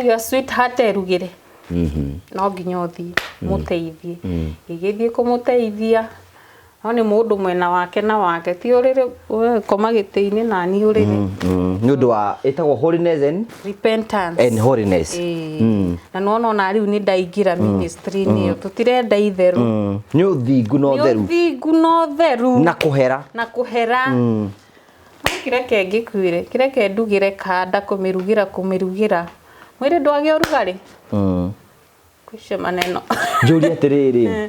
Your sweetheart erugĩre no nginya ũthiĩ mũteithie. Ngĩgĩthiĩ kũmũteithia no nĩ mũndũ mwena wake na wake ti ũrĩrĩ we koma gĩtĩ-inĩ na niĩ ũrĩrĩ. Nĩ ũndũ wa ĩtagwo holiness and, Repentance. and holiness. Ĩĩ. Na nĩwona ona rĩu nĩ ndaingĩra ministry-inĩ ĩyo tũtirenda itherũ. Nĩ ũthingu na Nĩ ũtheru ũthingu na ũtheru na kũhera. na kũhera. No kĩreke ngĩkwĩre, kĩreke ndugĩre kanda kũmĩrugĩra kũmĩrugĩra. Mwĩrĩ ndwagĩa ũrugarĩ? Kwisha maneno. Njũrie atĩrĩrĩ,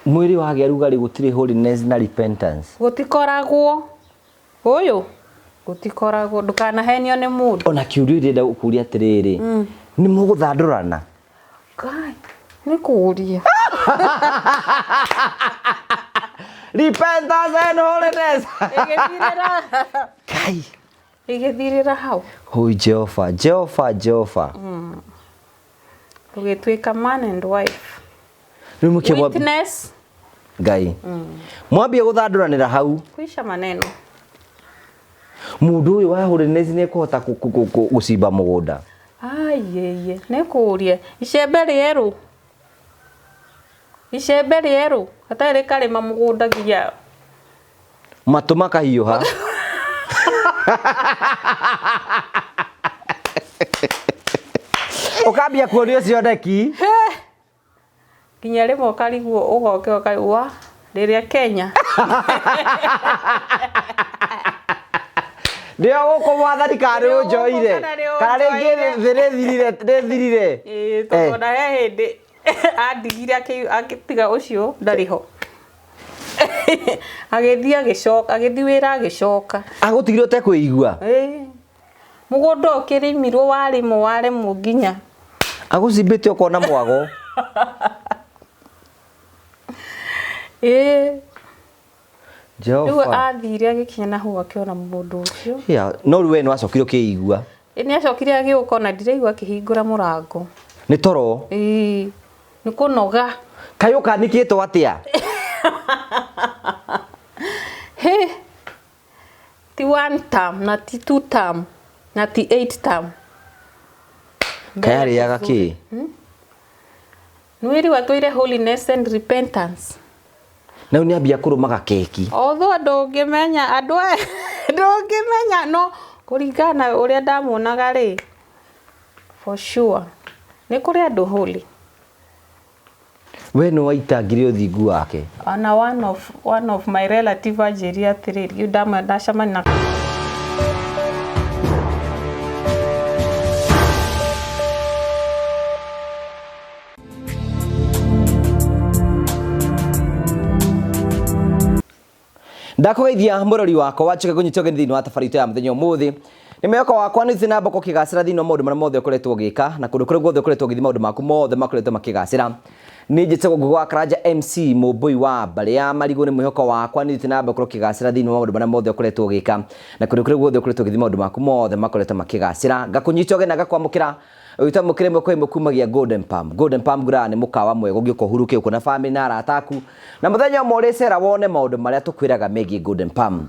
mwĩrĩ wagĩa rugarĩ gũtirĩ holiness na repentance? Gũtikoragwo. Ũyũ? Gũtikoragwo. Ndũkanahenio nĩ mũndũ. Ona kĩũria ndĩrenda gũkũria atĩrĩrĩ, nĩ mũgũthandũrana? Ngai, nĩ kũũria. Repentance and holiness. Ĩgĩthirĩra. Kai. Ĩgĩthirĩra hau. Hui Jehova, Jehova, Jehova. Tũgĩtuĩka man and wife. Rĩu mũkĩ Witness. Ngai. Mwambie gũthandũranĩra hau. Kwisha maneno. Mũndũ ũyũ wa holiness nĩ ekũhota gũcimba mũgũnda. Aiĩiĩ, nĩ kũũria. Icembe rĩerũ. Icembe rĩerũ. Hatarĩ rĩkarĩma mũgũnda nginya. Matũ makahiũha. Ũkambia kuonio cioneki. Nginya rĩmwe ũkarigwo ũgoke ũkarigwo wa rĩrĩa Kenya. Nĩo gũkũ mwathani kana nĩ ũnjoire kana rĩngĩ thĩ nĩthirire nĩthirire. Ĩĩ tondũ ona he hĩndĩ andigire agĩtiga ũcio ndarĩ ho. Agĩthiĩ agĩcoka agĩthiĩ wĩra agĩcoka. Agũtigire ũtekwĩigua? Ĩĩ. Mũgũnda ũkĩrĩmirwo warĩmwo waremwo nginya. Agũcimbĩte ũkona mwago. Ĩĩ. Rĩu Jehova. athire agĩkinya na hau akĩona mũndũ ũcio. Yeah, no rĩu we nĩ wacokire ũkĩigua. Ĩ nĩ acokire agĩũka ona ndiraigua akĩhingũra mũrango. Nĩ toro. Ĩĩ. Nĩ kũnoga. Kaĩ ũkanikĩtwo atĩa? Hĩ. Ti one term na ti two term na ti eight term. Kaĩ arĩaga kĩ? Nĩ wĩrigwo atũire holiness and repentance. Na rĩu nĩ ambia kũrũmaga keki. Although ndũngĩmenya andũ aya ndũngĩmenya no kũringana na ũrĩa ndamuonaga rĩ for sure nĩ kũrĩ andũ holy. We nĩ waitangire ũthingu wake. Ona one of my relative anjĩrire atĩrĩrĩ, rĩu ndacemania na Ndakũgeithia mũrori wakwa wacoka kũnyita ũgeni thĩinĩ wa tabarĩra itũ ya mũthenya ũmũthĩ. Nĩ mwĩhoko wakwa nĩ ũthiĩte na mbere ũkĩgacĩra thĩinĩ wa maũndũ marĩa mothe ũkoretwo ũgĩka na kũndũ kũrĩa guothe ũkoretwo ũgĩthiĩ maũndũ maku mothe makoretwo makĩgacĩra. Niĩ njĩtagwo Ngũgĩ wa Karanja MC Mũmbũi wa mbarĩ ya Marigũ. Nĩ mwĩhoko wakwa nĩ ũthiĩte na mbere ũkorwo ũkĩgacĩra thĩinĩ wa maũndũ marĩa mothe ũkoretwo ũgĩka na kũndũ kũrĩa guothe ũkoretwo ũgĩthiĩ maũndũ maku mothe makoretwo makĩgacĩra. Ngakũnyita ũgeni na ngakwamũkĩra Ũgĩta mũkĩre ĩmwe kwa ĩmwe kumagia Golden Palm. Golden Palm ngũraga nĩ mũkawa mwega ũngĩũka ũhurũke gũkũ na famĩlĩ na arata aku. Na mũthenya ũmwe ũrĩcera wone maũndũ marĩa tũkwĩraga megiĩ Golden Palm.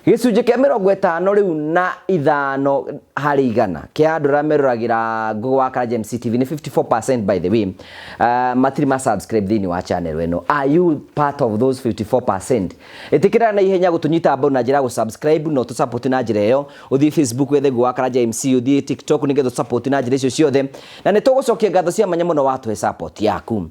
Gĩcunjĩ kĩa 55 rĩu na ithano harĩ igana kĩa andũ arĩa meroragĩra Ngũgĩ wa Karanja MC TV nĩ 54% by the way matirĩ ma subscribe thĩinĩ wa channel ĩno. Are you part of those 54%? Ĩtĩkĩra na ihenya gũtũnyita mbaru na njĩra ya gũ-subscribe na ũtũ-support na njĩra ĩyo. Ũthiĩ Facebook wethe Ngũgĩ wa Karanja MC, ũthiĩ TikTok nĩgetha ũtũ-support na njĩra icio ciothe. Na nĩ tũgũcokia ngatho cia mwanya mũno watũhe support yaku.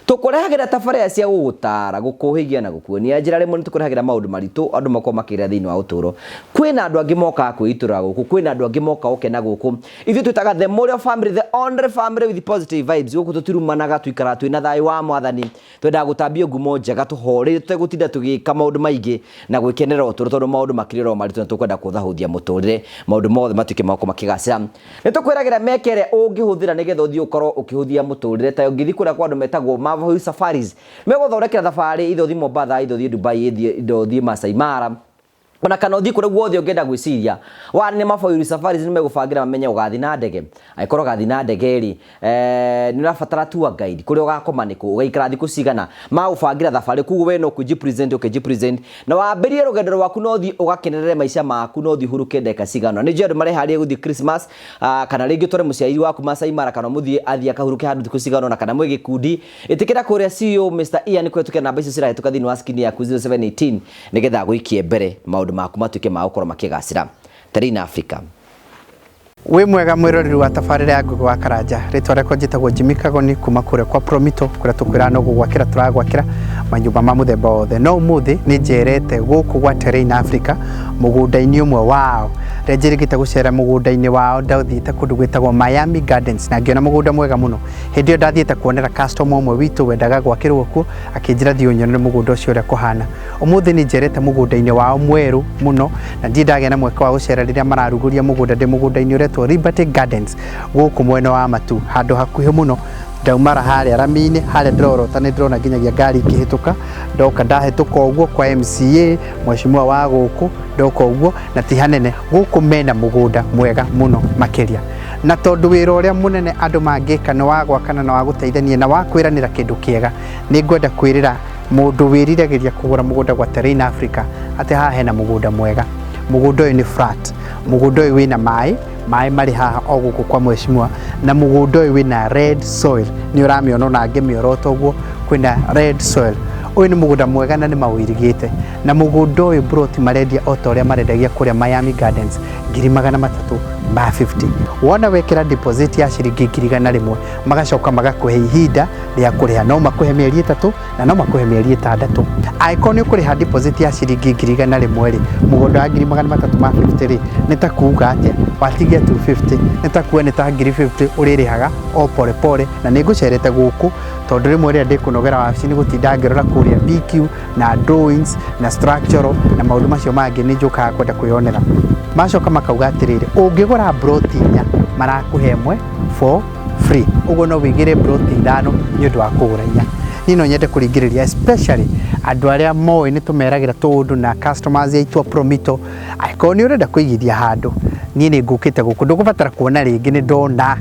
Tũkũrehagĩra tabarĩra cia gũgũtaara, gũkũhĩgia na gũkuonia njĩra. Rĩmwe nĩ tũkũrehagĩra maũndũ maritũ andũ makoragwo makĩgerera thĩinĩ wa ũtũũro. Kwĩna andũ angĩ mokaga kwĩitũrũra gũkũ, kwĩna andũ angĩ mokaga gũkena gũkũ. Ithuĩ twĩtaga The Mũrĩo Family, the only family with positive vibes. Gũkũ tũtirumanaga, tũikaraga twĩna thayũ wa Mwathani. Twendaga gũtambio ngumo njega tũhoreire tũtegũtinda tũgĩka maũndũ maingĩ na gwĩkenera ũtũũro tondũ maũndũ makĩrĩ oro maritũ na tũkwenda kũhũthahũthia mũtũrĩre maũndũ mothe matuĩke ma gũkorwo makĩgacĩra. Nĩ tũkwĩragĩra mĩeke ĩrĩa ũngĩhũthĩra nĩgetha ũthiĩ ũkorwo ũkĩhũthia mũtũrĩre ta ũngĩthiĩ kũrĩa kwa andũ metagwo Marvel Hill Safaris megũthondekera thabarĩ either ũthiĩ Mombatha, either ũthiĩ Dubai, either ũthiĩ Masai Mara. Ona kana ũthiĩ kũrĩa guothe ũngĩenda gwĩciria wa nĩ Maboyuri Safaris nĩ megũbangĩra mamenye ũgathiĩ na ndege. Angĩkorwo ũgathiĩ na ndege rĩ, nĩ ũrabatara tour guide, kũrĩa ũgakoma nĩkũ, ũgaikara thikũ cigana, magũbangĩra thabarĩ. Koguo we no kũji present ũkĩji present na wambĩrĩrie rũgendo rwaku na ũthiĩ ũgakenerere maica maku na ũthiĩ ũhurũke ndagĩka cigana. Nĩ njũĩ andũ mareharĩria gũthiĩ Christmas, kana rĩngĩ ũtware mũciari waku Masai Mara kana mũthiĩ athiĩ akahurũke handũ thikũ cigana ũna kana mwĩ gĩkundi. Ĩtĩkĩra kũrĩa CEO Mr. Ian kũhetũkĩra namba icio cirahĩtũka thĩinĩ wa screen yaku 0718 nĩgetha agũikie mbere maũndũ maku matuĩke ma gũkorwo makĩgacĩra. Terrain Africa. Wĩ mwega mwĩroreri wa tabarĩra ya Ngugi wa Karanja. Rĩtwa rĩakwa njĩtagwo Jimmy Kagoni kuma kũrĩa kwa Promito kũrĩa tũkwĩraga no gũgwakĩra tũragwakĩra manyũmba ma mũthemba wothe. No ũmũthĩ nĩ njerete gũkũ gwa Terrain Africa mũgũnda-inĩ ũmwe wao. Rĩrĩa njĩrĩgĩte gũcera mũgũnda-inĩ wao ndathiĩte kũndũ gwĩtagwo Miami Gardens na ngĩona mũgũnda mwega mũno. Hĩndĩ ĩyo ndathiĩte kuonera customer ũmwe witũ wendaga gwakĩrwo kuo akĩnjĩra thiĩ ũnyonere mũgũnda ũcio ũrĩa kũhana. Ũmũthĩ nĩ njerete mũgũnda-inĩ wao mwerũ mũno na ndirĩ ndagĩa na mweke wa gũcera rĩrĩa mararugũria mũgũnda. Ndĩ mũgũnda-inĩ ũretwo Liberty Gardens gũkũ mwena wa Matu, handũ hakuhĩ mũno. Ndaumara harĩa rami-inĩ harĩa ndĩrorota nĩ ndĩrona nginyagia ngari ikĩhĩtũka. Ndoka ndahĩtũka ũguo kwa MCA mheshimiwa wa gũkũ, ndoka ũguo na ti hanene. Gũkũ mena mũgũnda mwega mũno makĩria, na tondũ wĩra ũrĩa mũnene andũ mangĩka nĩ wa gwakana na wa gũteithania na wa kwĩranĩra kĩndũ kĩega, nĩ ngwenda kwĩrĩra mũndũ wĩriragĩria kũgũra mũgũnda gwa Terrain Africa atĩ haha hena mũgũnda mwega. Mũgũnda ũyũ nĩ flat, mũgũnda ũyũ wĩna maĩ, maĩ marĩ haha o gũkũ kwa mheshimiwa, na mũgũnda ũyũ wĩna red soil, nĩ ũramĩona ona ngĩmĩorota ũguo kwĩna red soil. Ũyũ nĩ mũgũnda mwega na nĩ maũirigĩte, na mũgũnda ũyũ mburoti marendia o ta ũrĩa marendagia kũrĩa Miami Gardens, 350,000. Wona wekĩra deposit ya ciringi 100,000, magacoka magakũhe ihinda rĩa kũrĩha, no makũhe mĩeri 3 na no makũhe mĩeri 6. Angĩkorwo nĩ ũkũrĩha deposit ya ciringi 100,000 rĩ, mũgũnda wa 350,000 rĩ, nĩ ta kuga atĩa? Watigia 250, nĩ ta kuga nĩ ta 50,000 ũrĩrĩhaga o pole pole. Na nĩ ngũcerete gũkũ tondũ rĩmwe rĩrĩa ndĩkũnogera wabici nĩ gũtinda ngĩrora kũrĩa BQ na drawings na structural na maũndũ macio mangĩ, nĩ njũkaga kwenda kwĩyonera. Macoka makauga atĩrĩrĩ, ũngĩgũra mburoti 4 marakũhe ĩmwe for free, ũguo no wĩigĩre mburoti 5 nĩ ũndũ wa kũgũra 4. Niĩ no nyende kũringĩrĩria especially andũ arĩa moĩ nĩ tũmeragĩra tũũndũ na customers aitũ a Promito, angĩkorwo nĩ ũrenda kũigithia handũ, niĩ nĩ ngũkĩte gũkũ, ndũgũbatara kuona rĩngĩ, nĩ ndona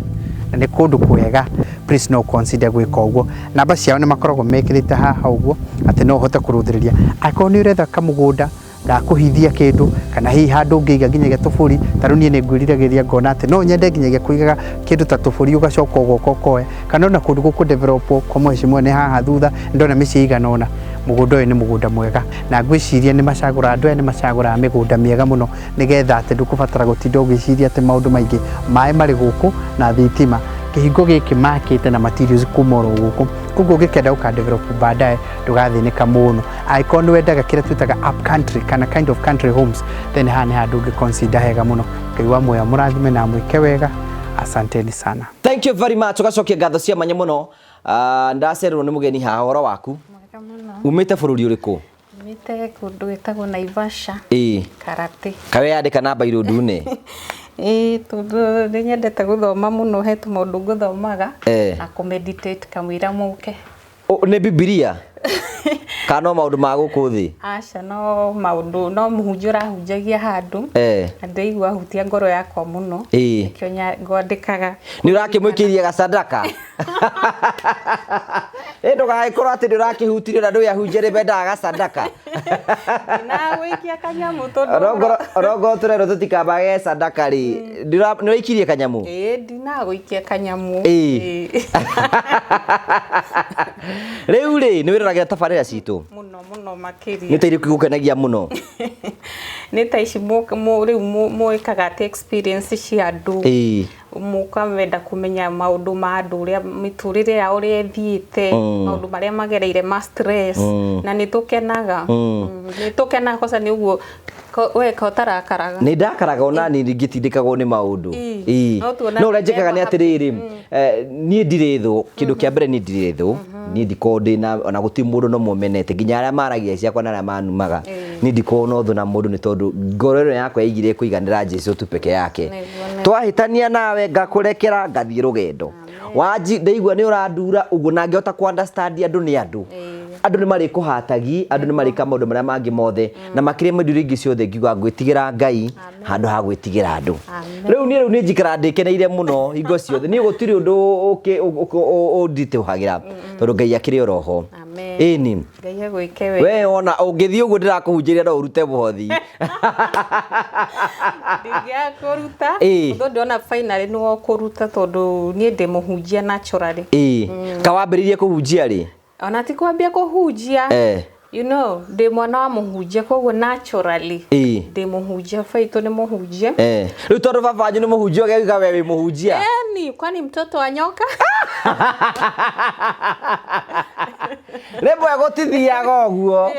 na nĩ kũndũ kwega, please no consider gwĩka ũguo. Namba ciao nĩ makoragwo mekĩrĩte haha ũguo atĩ no ũhote kũrũthĩrĩria. Angĩkorwo nĩ ũretha kamũgũnda gakũhithia kĩndũ kana hihi handũ ũngĩiga nginyagia tũbũri, ta rĩu niĩ nĩ ngwĩriragĩria ngona atĩ no nyende nginyagia kũigaga kĩndũ ta tũbũri ũgacoka ũgoka ũkoya, kana ona kũndũ gũkũ develop kwa mheshimiwa nĩ haha thutha ndona mĩciĩ igana ũna. Mũgũnda ũyũ nĩ mũgũnda mwega na ngwĩciria nĩ macagũraga, andũ aya nĩ macagũraga mĩgũnda mĩega mũno nĩgetha atĩ ndũkũbatara gũtinda ũgĩciria atĩ maũndũ maingĩ. Maĩ marĩ gũkũ na thitima, kĩhingo gĩkĩ makĩte na materials kuma oro gũkũ, koguo ũngĩkenda gũka develop baadaye ndũgathĩnĩka mũno. Angĩkorwo nĩ wendaga kĩrĩa twĩtaga up country kana kind of country homes, then haha nĩ handũ ũngĩ consider hega mũno. Ngai wa muoyo amũrathime na amwĩke wega. Asanteni sana. Thank you very much. Ũgacokia ngatho cia mwanya mũno. Ndacererwo nĩ mũgeni haha, ũhoro waku? Mwega mũno. Umĩte bũrũri ũrĩkũ? Umĩte kũndũ gwĩtagwo Naivasha. Ĩĩ. Karate. Kaĩ weyandĩka namba irũndu-inĩ? Ĩĩ, tondũ nĩ nyendete gũthoma mũno, he tũmaũndũ ngũthomaga na kũ meditate kamũira mũke. Nĩ Bibilia? Kana no maũndũ ma gũkũ thĩ? Aca, no maũndũ, no mũhunjia ũrahunjagia handũ na ndĩraigua ahutia ngoro yakwa mũno, nĩkĩo ngwandĩkaga. Nĩ ũrakĩmũikĩria gasadaka? Ĩ ndũgagĩkorwo atĩ nĩ ũrakĩhutirio na ndũĩ ahunjia nĩ mendaga gasadaka. Ndinagũikia kanyamũ tondũ Orongo tũrerwo tũtikambage sadaka rĩ, nĩ ũraikirie kanyamũ? Ĩĩ, ndinagũikia kanyamũ. Ĩĩ. Rĩu rĩ, nĩ wĩroragĩra tabarĩra citũ? Mũno mũno makĩria. Nĩ ta irĩkũ igũkenagia mũno? Nĩ ta ici rĩu mwĩkaga atĩ experience cia andũ. Mũkamenda kũmenya maũndũ ma andũ, ũrĩa mĩtũrĩre yao ũrĩa ĩthiĩte, maũndũ marĩa magereire ma stress, na nĩ tũkenaga. Nĩ tũkenaga kwanza nĩ ũguo we ka ũtarakaraga. Nĩ ndakaraga ona niĩ ngĩtindĩkagwo nĩ maũndũ. No No ũrĩa njĩkaga nĩ atĩrĩrĩ, niĩ ndirĩ thũ, kĩndũ kĩa mbere niĩ ndirĩ thũ, niĩ ndikoragwo ndĩna, ona gũtirĩ mũndũ no mũmenete, nginya arĩa maragia ciakwa na arĩa manumaga, niĩ ndikoragwo na ũthũ na mũndũ nĩ tondũ ngoro ĩno yakwa yaigire kũiganĩra Jesu tu peke yake. Twahĩtania nawe ngakũrekera ngathiĩ rũgendo. Wanji ndaigua nĩ ũrandura ũguo na ngĩhota ku understand andũ nĩ andũ. Andũ nĩ marĩkũhatagi, andũ nĩ marĩka maũndũ marĩa mangĩ mothe, na makĩria ma indo iria ingĩ ciothe ngiuga ngwĩtigĩra Ngai handũ ha gwĩtigĩra andũ. Amen. Rĩu niĩ rĩu nĩ njikaraga ndĩkeneire mũno hingo ciothe, niĩ gũtirĩ ũndũ ũnditũhagĩra tondũ Ngai akĩrĩ oro ho. Amen. Ĩni. Ngai agwĩke wega. We ona ũngĩthiĩ ũguo ndĩrakũhunjĩria no ũrute mũhothi. Ndingĩaga kũruta. Ĩĩ. Ũndũ ndĩrona finally nĩ wokũruta tondũ niĩ ndĩ mũhunjia naturally. Ĩĩ. Kawambĩrĩirie kũhunjia rĩ? Ona ti kwambia kũhunjia. You know, ndĩ mwana wa mũhunjia koguo naturally Ĩĩ. ndĩ mũhunjia, baitũ nĩ mũhunjia. Rĩu tondũ baba wanyu nĩ mũhunjia ũgauga we wĩ mũhunjia? Eni, kwani mtoto wa nyoka? Rĩmwe gũtithiaga ũguo.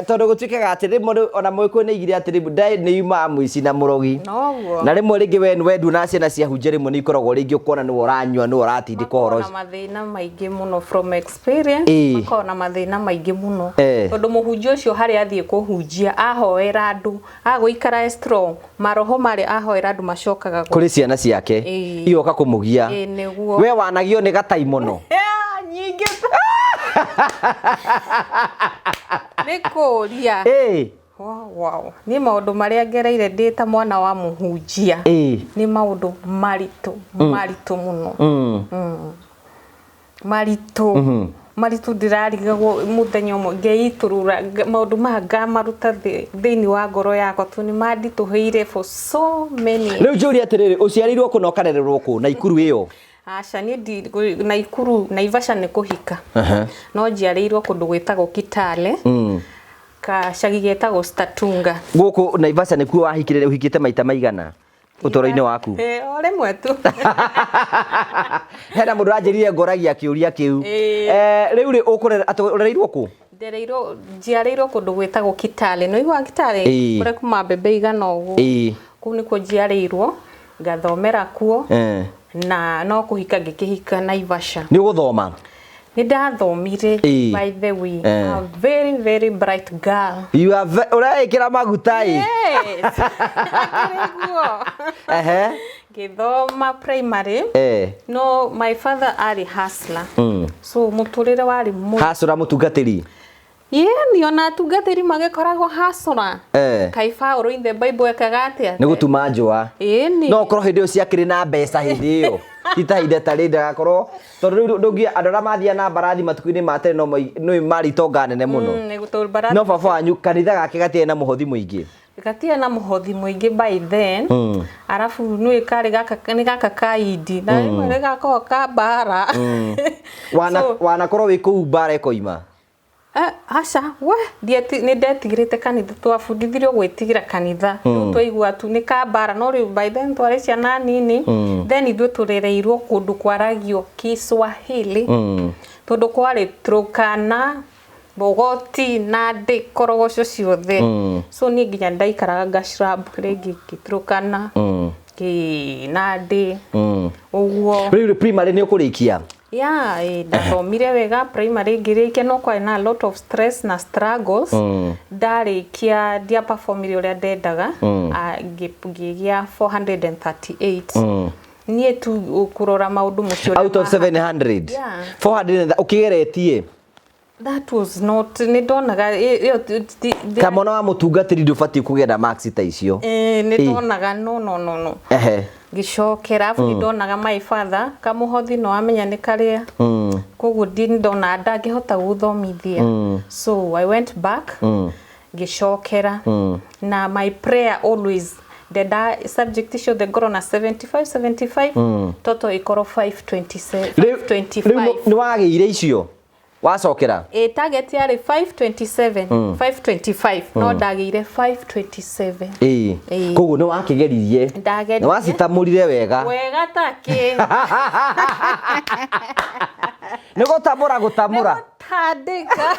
Tondũ gũtuĩkaga atĩ rĩmwe ona mũgĩkũyũ nĩ aigire atĩ rĩmwe ndaĩ nĩ yumaga mũici na mũrogi. Noguo. Na rĩmwe rĩngĩ we wendwo na ciana cia hunjia rĩmwe nĩ ikoragwo rĩngĩ ũkona nĩwe ũranyua nĩwe ũratindĩka ũhoro Makoragwo na ũcio. mathĩna maingĩ mũno from experience. Makoragwo na mathĩna maingĩ mũno. Tondũ mũhunjia ũcio harĩa athiĩ kũhunjia ahoera andũ, agũikara strong, maroho marĩa ahoera andũ macokaga kũrĩ ciana ciake igoka kũmũgia. Ĩĩ, nĩguo. We wanagio nĩ gataimono. Nyingĩ nĩ kũria. Wow, wow. Niĩ maũndũ marĩa ngereire ndĩ ta mwana wa mũhunjia nĩ maũndũ maritũ, maritũ mũno. Maritũ. Maritũ ndĩrarigagwo mũthenya ũmwe ngeitũrũra maũndũ maya ngamaruta thĩinĩ wa ngoro yakwa tondũ nĩ manditũhĩire for so many. Rĩu njũrie atĩrĩrĩ, ũciarĩirwo kũ na ũkarererwo kũ Naikuru ĩyo? Aca, niĩ Naikuru, Naivasha nĩ kũhika. No njiarĩirwo kũndũ gwĩtagwo Kitale. Gacagi getagwo Statunga. Gũkũ Naivasha nĩkuo wahikire, ũhikĩte maita maigana ũtũũro-inĩ waku? O rĩmwe tu. Hena mũndũ ũranjĩrire ngoragia kĩũria kĩu. Rĩu rĩ, ũrereirwo kũ? Ndereirwo, njiarĩirwo kũndũ gwĩtagwo Kitale. Nĩ ũiguaga Kitale? Kũrĩa kuma mbembe igana ũguo. Kũu nĩkuo njiarĩirwo, ngathomera kuo. Na no kũhika ngĩkĩhika Naivasha. Nĩ ũgũthoma? Nĩ ndathomire, by the way. A very, very bright girl. You are ũreĩkĩra maguta ĩ? Yes. Akĩrĩ guo. Ngĩthoma primary. No my father arĩ hustler. So mũtũrĩre warĩ mũru. Hustler mũtungatĩri? Ĩni, ona atungatĩri magĩkoragwo hustler. Kaĩ Paul in the Bible ekaga atĩa? Nĩ gũtuma njũa. Ĩni. No ũkorwo hĩndĩ ĩyo ciakĩrĩ na mbeca hĩndĩ ĩyo. Ti ta ihinda ta rĩrĩ ndagakorwo, tondũ rĩu ndũngiuga andũ arĩa mathiaga na mbarathi matukũ-inĩ ma tene no nĩ marĩ itonga nene mũno. Nĩ gũtũ mbarathi. No baba wanyu kanitha gake gatiarĩ na mũhothi mũingĩ. Gatiarĩ na mũhothi mũingĩ by then. Arabu nĩ karĩ gaka, nĩ gaka ka indi. Na rĩmwe nĩ gakoragwo ka mbara. Wanakorwo wĩ kũu mbara ĩkoima? Aca, we, nĩ ndetigĩrĩte kanitha, twabundithirio gwĩtigĩra kanitha. Rĩu twaigua tu nĩ ka mbara, no rĩu by then twarĩ ciana nini. Then ithuĩ tũrereirwo kũndũ kwaragio Kiswahili. Tondũ kwarĩ Turkana, Bogoti, Nandi, korogoco ciothe. So niĩ nginya ndaikaraga Gashrabu rĩngĩ Turkana, Nandi, ũguo. Rĩu primary nĩ ũkũrĩkia? Yeah, ndathomire wega primary ngĩrĩkia, no kwarĩ na a lot of stress na struggles. Ndarĩkia ndia performire ũrĩa ndendaga, ngĩgĩa 438. Niĩ tu kũrora maũndũ mũciĩ ũrĩa Out of 700? Yeah. 400 ũkĩgeretie? That was not, nĩ ndonaga, ĩyo ti Ta mwana wa mũtungatĩri ndũbatiĩ kũgĩa na marks ta icio. Nĩ ndonaga, no, no, no, no. Ngĩcokera, arabu nĩ ndonaga my father, kamũhothi no amenya nĩ karĩa. Koguo ndona ndangĩhota gũthomithia. So I went back, ngĩcokera. Na my prayer always, ndenda subject ciothe ngorwo na 75, 75, total ĩkorwo 527, 525. Rĩu nĩ wagĩire icio? Wacokera? Target yarĩ 527, 525, no ndagĩire 527. Koguo nĩ wakĩgeririe. Ndageririe. Nĩ wacitamũrire wega. Wega ta kĩ. Nĩ gũtamũra gũtamũra. Nĩ gũtandĩka.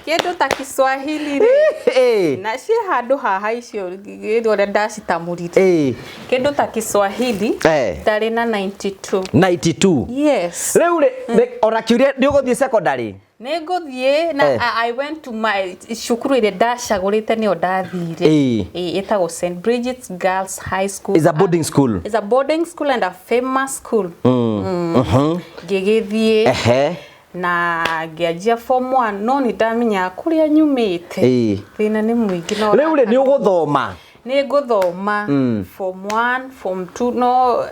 Kĩndũ ta Kiswahili rĩ. Na ciĩ handũ haha icio ũrĩa ndacitamũrire. Kĩndũ ta Kiswahili, ndarĩ na 92. 92? Yes. Rĩu rĩ, ona kĩũria nĩ ũgũthiĩ secondary? Nĩ ngũthiĩ na I went to my cukuru ĩrĩa ndacagũrĩte nĩyo ndathire. Ĩtagwo St Bridget's Girls High School. It's a boarding school. It's a boarding school and a famous school. Ngĩgĩthiĩ. Na ngĩanjia form 1, no nĩ ndamenyaga kũrĩa nyumĩte thĩna nĩ mũingĩ no Rĩu rĩ, nĩ ũgũthoma? Nĩ ngũthoma form 1, form 2, no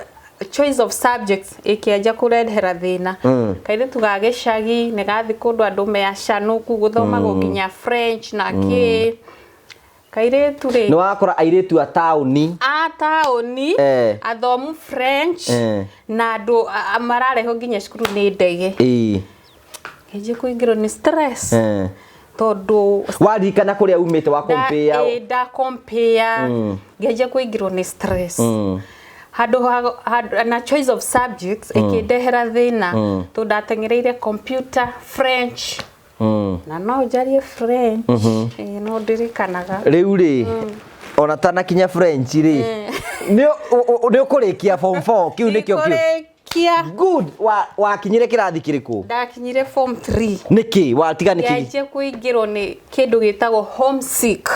choice of subjects ĩkĩanjia kũrehera thĩna. Kairĩtu ga gĩcagi nĩ gathi kũndũ andũ meacanũku gũthomagwo nginya French na kĩ, kairĩtu rĩ Nĩ wakora airĩtu a taũni. A taũni athomu French na andũ mararehwo nginya cukuru nĩ ndege. Ngĩanjia kũingĩrwo nĩ stress tondũ Waririkana kũrĩa umĩte wa compare. Nda compare, ngĩanjia kũingĩrwo nĩ stress handũ na choice of subjects ĩkĩndehera thĩna tondũ ndateng'ereire computer, French, na no njarie French, no ndirikanaga. Rĩu rĩ, ona tanakinya French rĩ, nĩ ũkũrĩkia form 4? Kĩu nĩkĩo kĩu. Ndikũrĩkia. Good. Wakinyire kĩrathi kĩrĩkũ? Ndakinyire form 3. Nĩkĩ watiga? Nĩkĩ? Ngĩanjia kũingĩrwo nĩ kĩndũ gĩtagwo homesick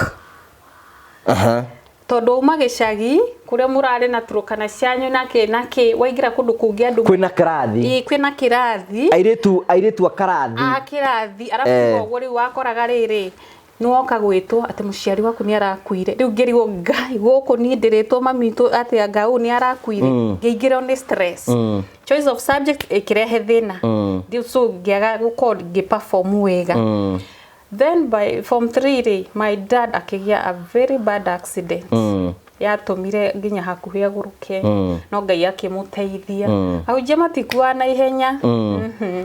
tondũ uma gĩcagi kũrĩa mũrarĩ na turũkana cianyu na kĩ na kĩ, waingĩra kũndũ kũngĩ andũ Kwĩna kĩrathi. Ĩĩ, kwĩna kĩrathi. Airĩtu a karathi. A kĩrathi, arabu ũguo rĩu wakoraga rĩrĩ nĩ woka gwĩtwo atĩ mũciari waku nĩ arakuire. Rĩu ngĩrigwo, Ngai, gũkũ niĩ ndĩrĩtwo mami witũ atĩ anga ũũ nĩ arakuire. Ngĩingĩrwo nĩ stress. Choice of subject ĩkĩrehe thĩna. Rĩu so ngĩaga gũkorwo ngĩ perform wega. Then by form 3 rĩ, my dad akĩgĩa a very bad accident yatũmire nginya hakuhĩ agũrũke, no Ngai akĩmũteithia. Ahunjia matikuaga na ihenya.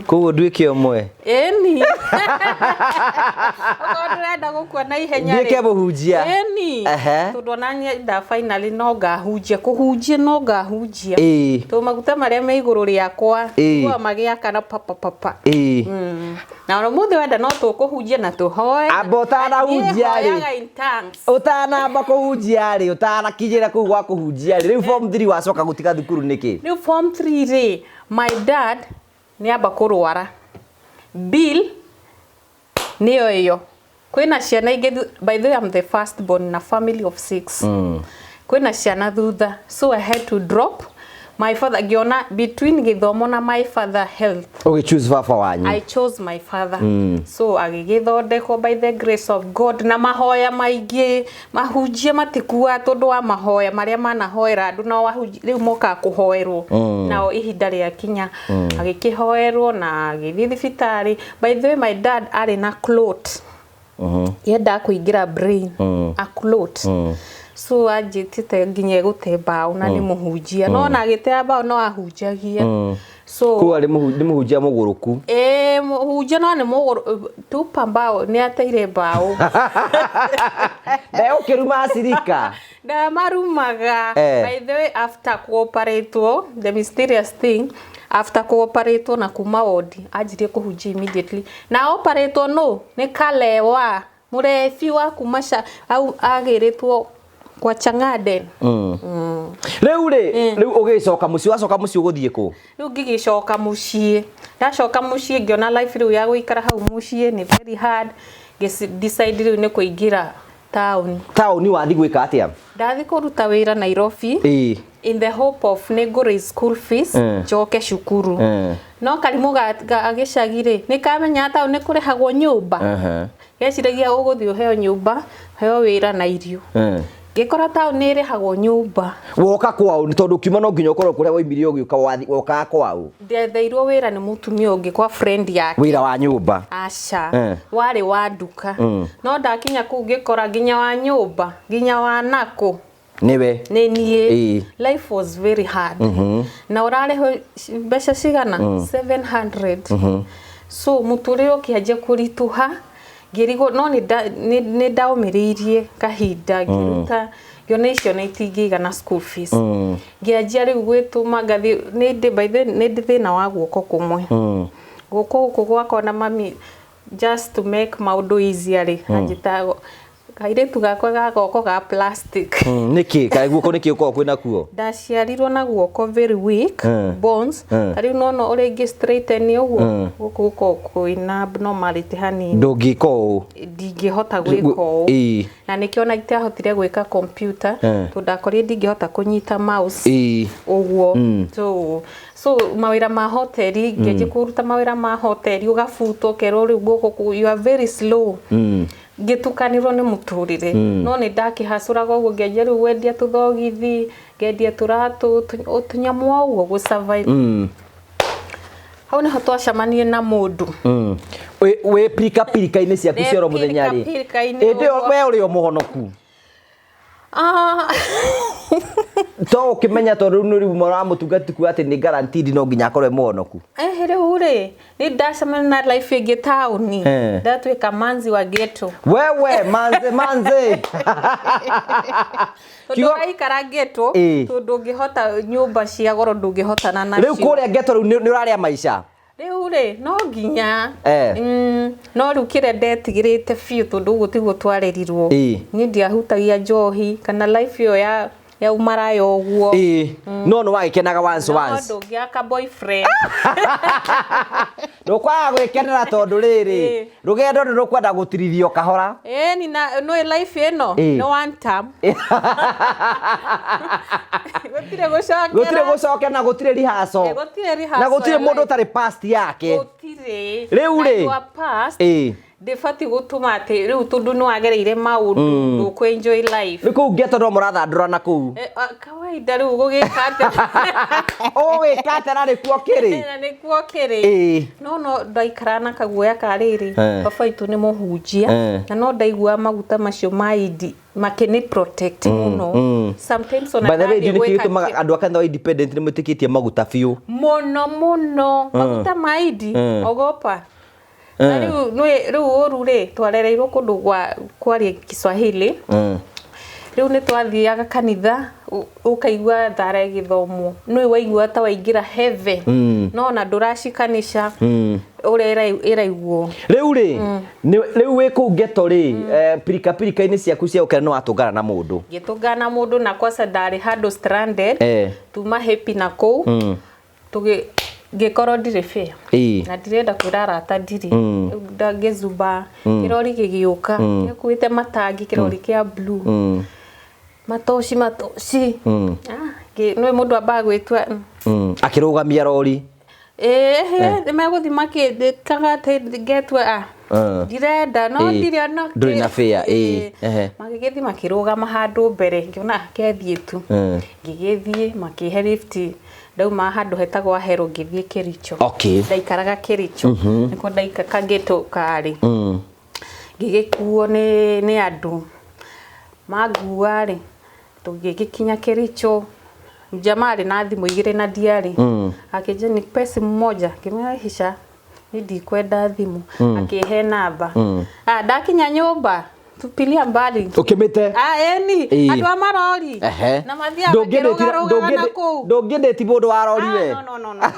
Koguo nduĩke ũmwe. Ĩni, okorwo ndĩrenda gũkua na ihenya rĩ. Nduĩke mũhunjia. Ĩni. Tondũ ona niĩ nda finally no ngahunjia, kũhunjia no ngahunjia, tondũ maguta marĩa me igũrũ rĩakwa huwa magĩakana papa papa. Na ona ũmũthĩ wenda no tũkũhunjia na tũhoe. Amba ũtanahunjia rĩ. Niĩ hoyaga in tongues. Ũtanamba kũhunjia rĩ, ũtanakinyĩra kũu gwa kũhunjia rĩ, rĩu form 3 wacoka gũtiga thukuru nĩkĩ? Rĩu form 3 rĩ, my dad nĩ amba kũrwara, bill nĩyo ĩyo, kwĩna ciana ingĩ by the way, I'm the first born in a family of six. Kwĩna ciana thutha, so I had to drop my father. Ngĩona between gĩthomo na my father health, Ũgĩ choose baba wanyu. I chose my father. So agĩgĩthondekwo by the grace of God na mahoya maingĩ. Mahunjia matikuaga tondũ wa mahoya marĩa manahoera andũ, nao rĩu mokaga kũhoerwo nao ihinda rĩakinya. Agĩkĩhoerwo na agĩthiĩ thibitarĩ. By the way, my dad arĩ na clot yendaga kũingĩra brain, a clot. So anjĩtĩte nginya egũte mbaũ, na nĩ mũhunjia, no ona agĩtea mbaũ no ahunjagia. So Koguo arĩ nĩ mũhunjia mũgũrũku. Ĩĩ, mũhunjia, no nĩ mũgũrũ tupa mbaũ, nĩ ateire mbaũ. Ndegũkĩruma acirika. Ndamarumaga. By the way, after kuoperatwo, the mysterious thing, after kuoperatwo na kuma wodi, anjirie kũhunjia immediately. Na operatwo no nĩ kalewa mũrebi wa kuma au agĩrĩtwo kwa Changaden. Rĩu rĩ, rĩu ũgĩcoka mũciĩ, wacoka mũciĩ ũgũthiĩ kũ? Rĩu ngĩgĩcoka mũciĩ, ndacoka mũciĩ ngĩona life rĩu ya gũikara hau mũciĩ nĩ very hard. Ngĩ decide rĩu nĩ kũingĩra town. Taũni wathi gwĩka atĩa? Ndathi kũruta wĩra Nairobi in the hope of nĩ ngũ school fees, njoke cukuru. No karimũ ga gĩcagi rĩ, nĩ kamenya taũni nĩ kũrĩhagwo nyũmba. Geciragia ũgũthiĩ ũheo nyũmba, ũheo wĩra na irio. Ngĩkora taũni ĩrĩhagwo nyũmba. Woka kwao nĩ tondũ kiuma no nginya ũkorwo kũrĩa waimire ũgĩũka, wathi wokaga kwao? Ndetheirwo wĩra nĩ mũtumia ũngĩ kwa friend yake. Wĩra wa nyũmba? Aca, warĩ wa nduka. No ndakinya kũu ngĩkora nginya wa nyũmba, nginya wa nakũ Nĩwe. Nĩ niĩ. Life was very hard. Na ũrarĩhwo mbeca cigana? 700. So mũtũrĩre ũkĩanjia kũritũha, ngĩrigwo, no nĩ ndaũmĩrĩirie kahinda, ngĩruta, ngĩona icio nĩ itingĩigana school fees. Ngĩanjia rĩu gwĩtũma ngathiĩ. Nĩ ndĩ, by the way, nĩ ndĩ thĩna wa guoko kũmwe, guoko gũkũ gwakwa, na mami just to make maũndũ easier rĩ, anjĩtaga Kairĩtu gakwa ga goko ga plastic. Nĩkĩ kaĩ guoko nĩkĩ ũkoragwo kwĩna kuo? Ndaciarirwo na guoko very weak bones. Ta rĩu nona ũrĩa ingĩ straighten ũguo, gũkũ gũkoragwo kwĩna abnormality hanini. Ndũngĩka ũũ. Ndingĩhota gwĩka ũũ. Na nĩkĩo ona itiahotire gwĩka computer, tondũ ndakorire ndingĩhota kũnyita mouse ũguo. So mawĩra ma hoteli, ngĩanjia kũruta mawĩra ma hoteli, ũgabutwo ũkerwo rĩu guoko you are very slow. Ngĩtukanĩrwo nĩ mũtũrĩre. No nĩ ndakĩhacũraga ũguo, ngĩanjia rĩu gwendia tũthogithi, ngendia tũratũ, tũnyamũ o ũguo gũ survive. Hau nĩho twacemanirie na mũndũ. Wĩ pirika pirika-inĩ ciaku cia oro mũthenya rĩ. Pirika-inĩ Ĩndĩ ũguo. we ũrĩ o mũhonoku. To ũkĩmenya tondũ rĩu nĩ mũramũtungata kuga atĩ nĩ guaranteed no nginya akorwo e mũhonoku. Rĩu rĩ, nĩ ndacemania na life ĩngĩ taũni. Ndatuĩka manzi wa ghetto. Wewe manze manze. Tondũ ũraikara ghetto, tondũ ndũngĩhota nyũmba cia goro ndũngĩhotana nacio. Rĩu kũrĩa ghetto rĩu nĩ ũrarĩa maica. Rĩu rĩ, no nginya. No rĩu kĩrĩa ndetigĩrĩte biũ tondũ ũguo tiguo twarerirwo. Niĩ ndiahutagia njohi kana life ĩyo ya umaraya ũguo. No nĩ wagĩkenaga once once. No ndũngĩaka boyfriend. Ndũkwaga gwĩkenera tondũ rĩrĩ, rũgendo nĩ rũkwenda gũtirithio kahora. Ni na no life ĩno no one term. Gũtirĩ gũcokera. Gũtirĩ gũcokera na gũtirĩ rehearsal. Gũtirĩ rehearsal. Na gũtirĩ mũndũ ũtarĩ past yake. Gũtirĩ. Rĩu rĩ. Na past. Ndĩbatiĩ gũtũma atĩ rĩu tondũ nĩ wagereire maũndũ ndũkũ enjoy life. Rĩu kũu ghetto no mũrathandũra na kũu. Kawaida rĩu gũgĩka atĩa? Ũgwĩka atĩa na nĩkuo kĩrĩ? Na nĩkuo kĩrĩ. No ndaikara na kaguoya ka rĩrĩ. Baba witũ nĩ mũhunjia. Na no ndaiguaga maguta macio ma indi makĩnĩ protect mũno. Sometimes ona By the way, ndathiĩ nĩkĩo gwĩka gĩtũmaga andũ a kanitha wa independent nĩ metĩkĩtie maguta biũ. Mũno mũno. Maguta ma indi, ogopa. Na rĩu rĩu ũru rĩ, twarereirwo kũndũ gwa kwaria Kiswahili. Rĩu nĩ twathiaga kanitha, ũkaigua thara ĩgĩthomwo. Nĩ waigua ta waingĩra heaven. No ona ndũracikanisha ũrĩa ĩraiguo. Rĩu rĩ, rĩu wĩ kũu ghetto rĩ, pirika pirika-inĩ ciaku cia ũkena nĩ watũngana na mũndũ. Ngĩtũngana na mũndũ na kwanza ndarĩ handũ stranded. Tuma happy na kũu. Ngĩkorwo ndirĩ fair. Na ndirenda kwĩra arata ndirĩ. Ndangĩzumba. Kĩrori gĩgĩũka. Gĩkuĩte matangi, kĩrori kĩa blue. Matoci matoci. Nĩ mũndũ ambaga gwĩtua. Akĩrũgamia rori. Nĩ megũthiĩ makĩkaga atĩ ngetua, ndirenda, no ndirĩ ona kĩ. Ndũrĩ na fair, Magĩgĩthiĩ makĩrũgama handũ mbere, ngĩona kethiĩ tu. Ngĩgĩthiĩ makĩhe lift. Ndauma handũ hetagwo Ahero ngĩthiĩ Kericho. Ndaikaraga Kericho. Nĩkuo ndaikaraga ghetto karĩ. Ngĩgĩkuo nĩ andũ. Mangua rĩ, tũgĩgĩkinya Kericho. Jamaa arĩ na thimũ igĩrĩ na ndiarĩ. Akĩnjĩra nipe simu moja. Ngĩmwĩra hisha, niĩ ndikwenda thimũ. Akĩhe namba. Ndakinya nyũmba, tupilia mbali. Ũkĩmĩte? Eni, andũ a marori. Na mathiaga makĩrũgarũgaga na kũu. Ndũngĩndĩti mũndũ wa rori we. No, no, no, no, no.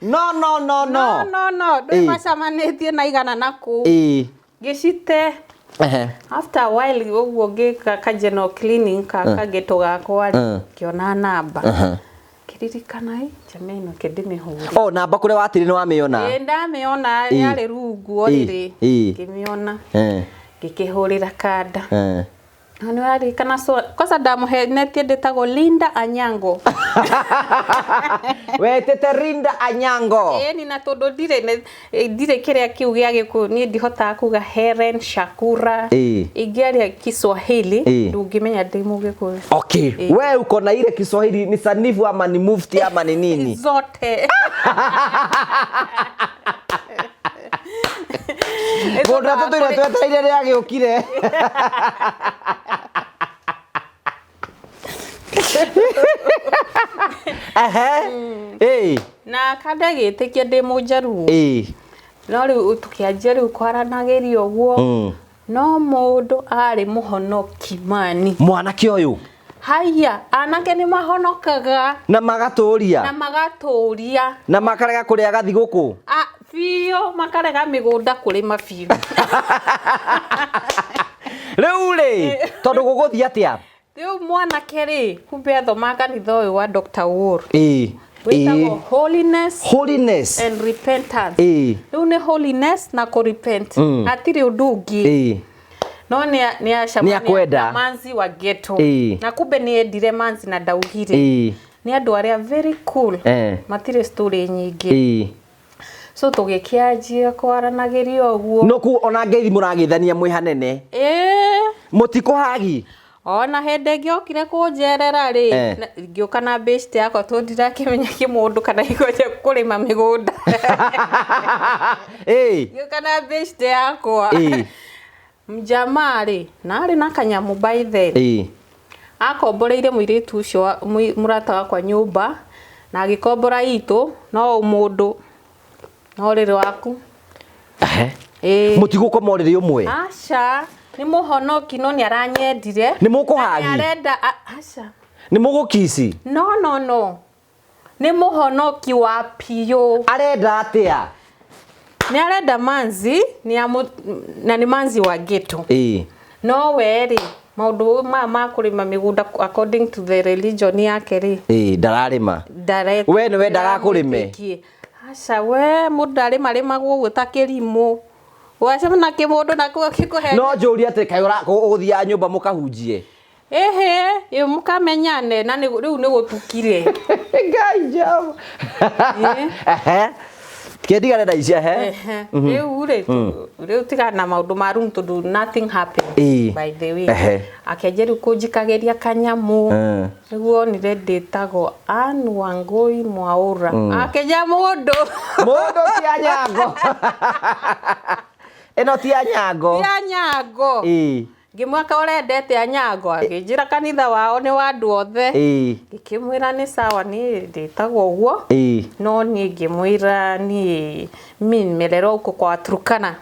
No, no, no, no. No, no, no. Ndũĩ macemanĩtie na igana na kũu. Ngĩcite. After a while ũguo ngĩka ka general cleaning ka ghetto gakwa rĩ, ngĩona namba. Ngĩririkana, jamaa ĩno ke ndĩmĩhũre. Oh, namba kũrĩa watire nĩ wamĩona? Ndamĩona, yarĩ rungu o rĩrĩ. Ngĩmĩona. Ngĩkĩhũrĩra kanda. Na nĩ ũraririkana kwanza ndamũhenetie ndĩtagwo Linda Anyango. Wetĩte Linda Anyango. Ni na tondũ ndirĩ kĩrĩa kĩu gĩa Gĩkũyũ, niĩ ndihotaga kuga Helen Shakura. Ingĩaria Kiswahili, ndũngĩmenya ndĩ Mũgĩkũyũ. We uko na ile Kiswahili ni sanifu ama ni mufti ama ni nini? Zote. Mũndũ ũrĩa tũtũire twetereire nĩ agĩũkire. Na kanda gĩtĩkia ndĩ Mũnjaruo. No rĩu tũkĩanjia rĩu kwaranagĩria ũguo. No mũndũ arĩ mũhonoki mani. Mwanake ũyũ. Haiya, anake nĩ mahonokaga. Na magatũria. Na magatũria. Na makarega kũrĩa gathigũkũ. Biũ makarega mĩgũnda kũrĩma biũ. Rĩu rĩ, tondũ gũgũthiĩ atĩa? Rĩu mwanake rĩ, kumbe athoma kanitha ũyũ wa Dr. Wor. Ĩĩ. Wĩtagwo Ĩĩ. holiness Holiness. and repentance. Ĩĩ. Rĩu nĩ holiness na kũ repent. Hatirĩ ũndũ ũngĩ. Ĩĩ. No nĩ acemania Nĩakwenda. na manzi wa ghetto. Ĩĩ. Na kumbe nĩ endire manzi na ndaugire. Ĩĩ. Nĩ andũ arĩa very cool. Eh. Matirĩ story nyingĩ. Ĩĩ. So tũgĩkĩanjia kwaranagĩria ũguo. No ku ona ngeithi mũragĩthania mwĩ hanene. Ĩĩ. Mũtikũhagi. Ona hĩndĩ ĩngĩ okire kũnjerera rĩ, Eh. ngĩũka na bĩcite yakwa tondũ ndirakĩmenya kĩmũndũ kana igoje kũrĩma mĩgũnda. Ĩĩ. Ngĩũka na bĩcite yakwa. Ĩĩ. Mjamaa rĩ, na arĩ na kanyamũ by then. Ĩĩ. Akomboreire mũirĩtu ũcio mũrata wakwa nyũmba na agĩkombora itũ no mũndũ no rĩrĩ waku. Ehe. Ĩĩ. Mũtigũkoma ũrĩrĩ ũmwe. Aca, nĩ mũhonoki no nĩ aranyendire. Nĩ mũkũhagi? Na nĩ arenda aca. Nĩ mũgũkici. No, no, no. Nĩ mũhonoki wa piũ. Arenda atĩa? Nĩ arenda manzi, na nĩ manzi wa ghetto. Ĩĩ. No we rĩ, maũndũ maya ma kũrĩma mĩgũnda according to the religion yake rĩ. Ĩĩ, ndararĩma. We nĩ wendaga kũrĩme? Ndare. Aca, we mũndũ ndarĩma rĩmagwo ũguo ta kĩrimũ. Wacemana na kĩmũndũ na kũo kĩkũhe. No njũrie atĩ kaĩ ũgũthiaga nyũmba mũkahunjie? Ĩhĩ, ĩ mũkamenyane na rĩu nĩ gũtukire. Ngai Jehova. Ehe. Kĩndigane na ici ehe. Ehe. Rĩu rĩ, rĩu tigana na maũndũ ma room tondũ nothing happened Ĩĩ. by the way. Ehe. Akĩanjia rĩu kũnjikagĩria kanyamũ. Nĩguo onire ndĩtagwo Ann Wangui Mwaũra. Akĩnja mũndũ. Mũndũ ti Anyango. Ĩno ti Anyango. Ti Anyango. Ĩĩ. Ngĩmwaka ũrendete Anyango, akĩnjĩra kanitha wao nĩ wa andũ othe. Ĩĩ. Ngĩkĩmwĩra nĩ sawa niĩ ndĩtagwo ũguo. Ĩĩ. No niĩ ngĩmwĩra niĩ mi nimelelewa huko kwa Turkana.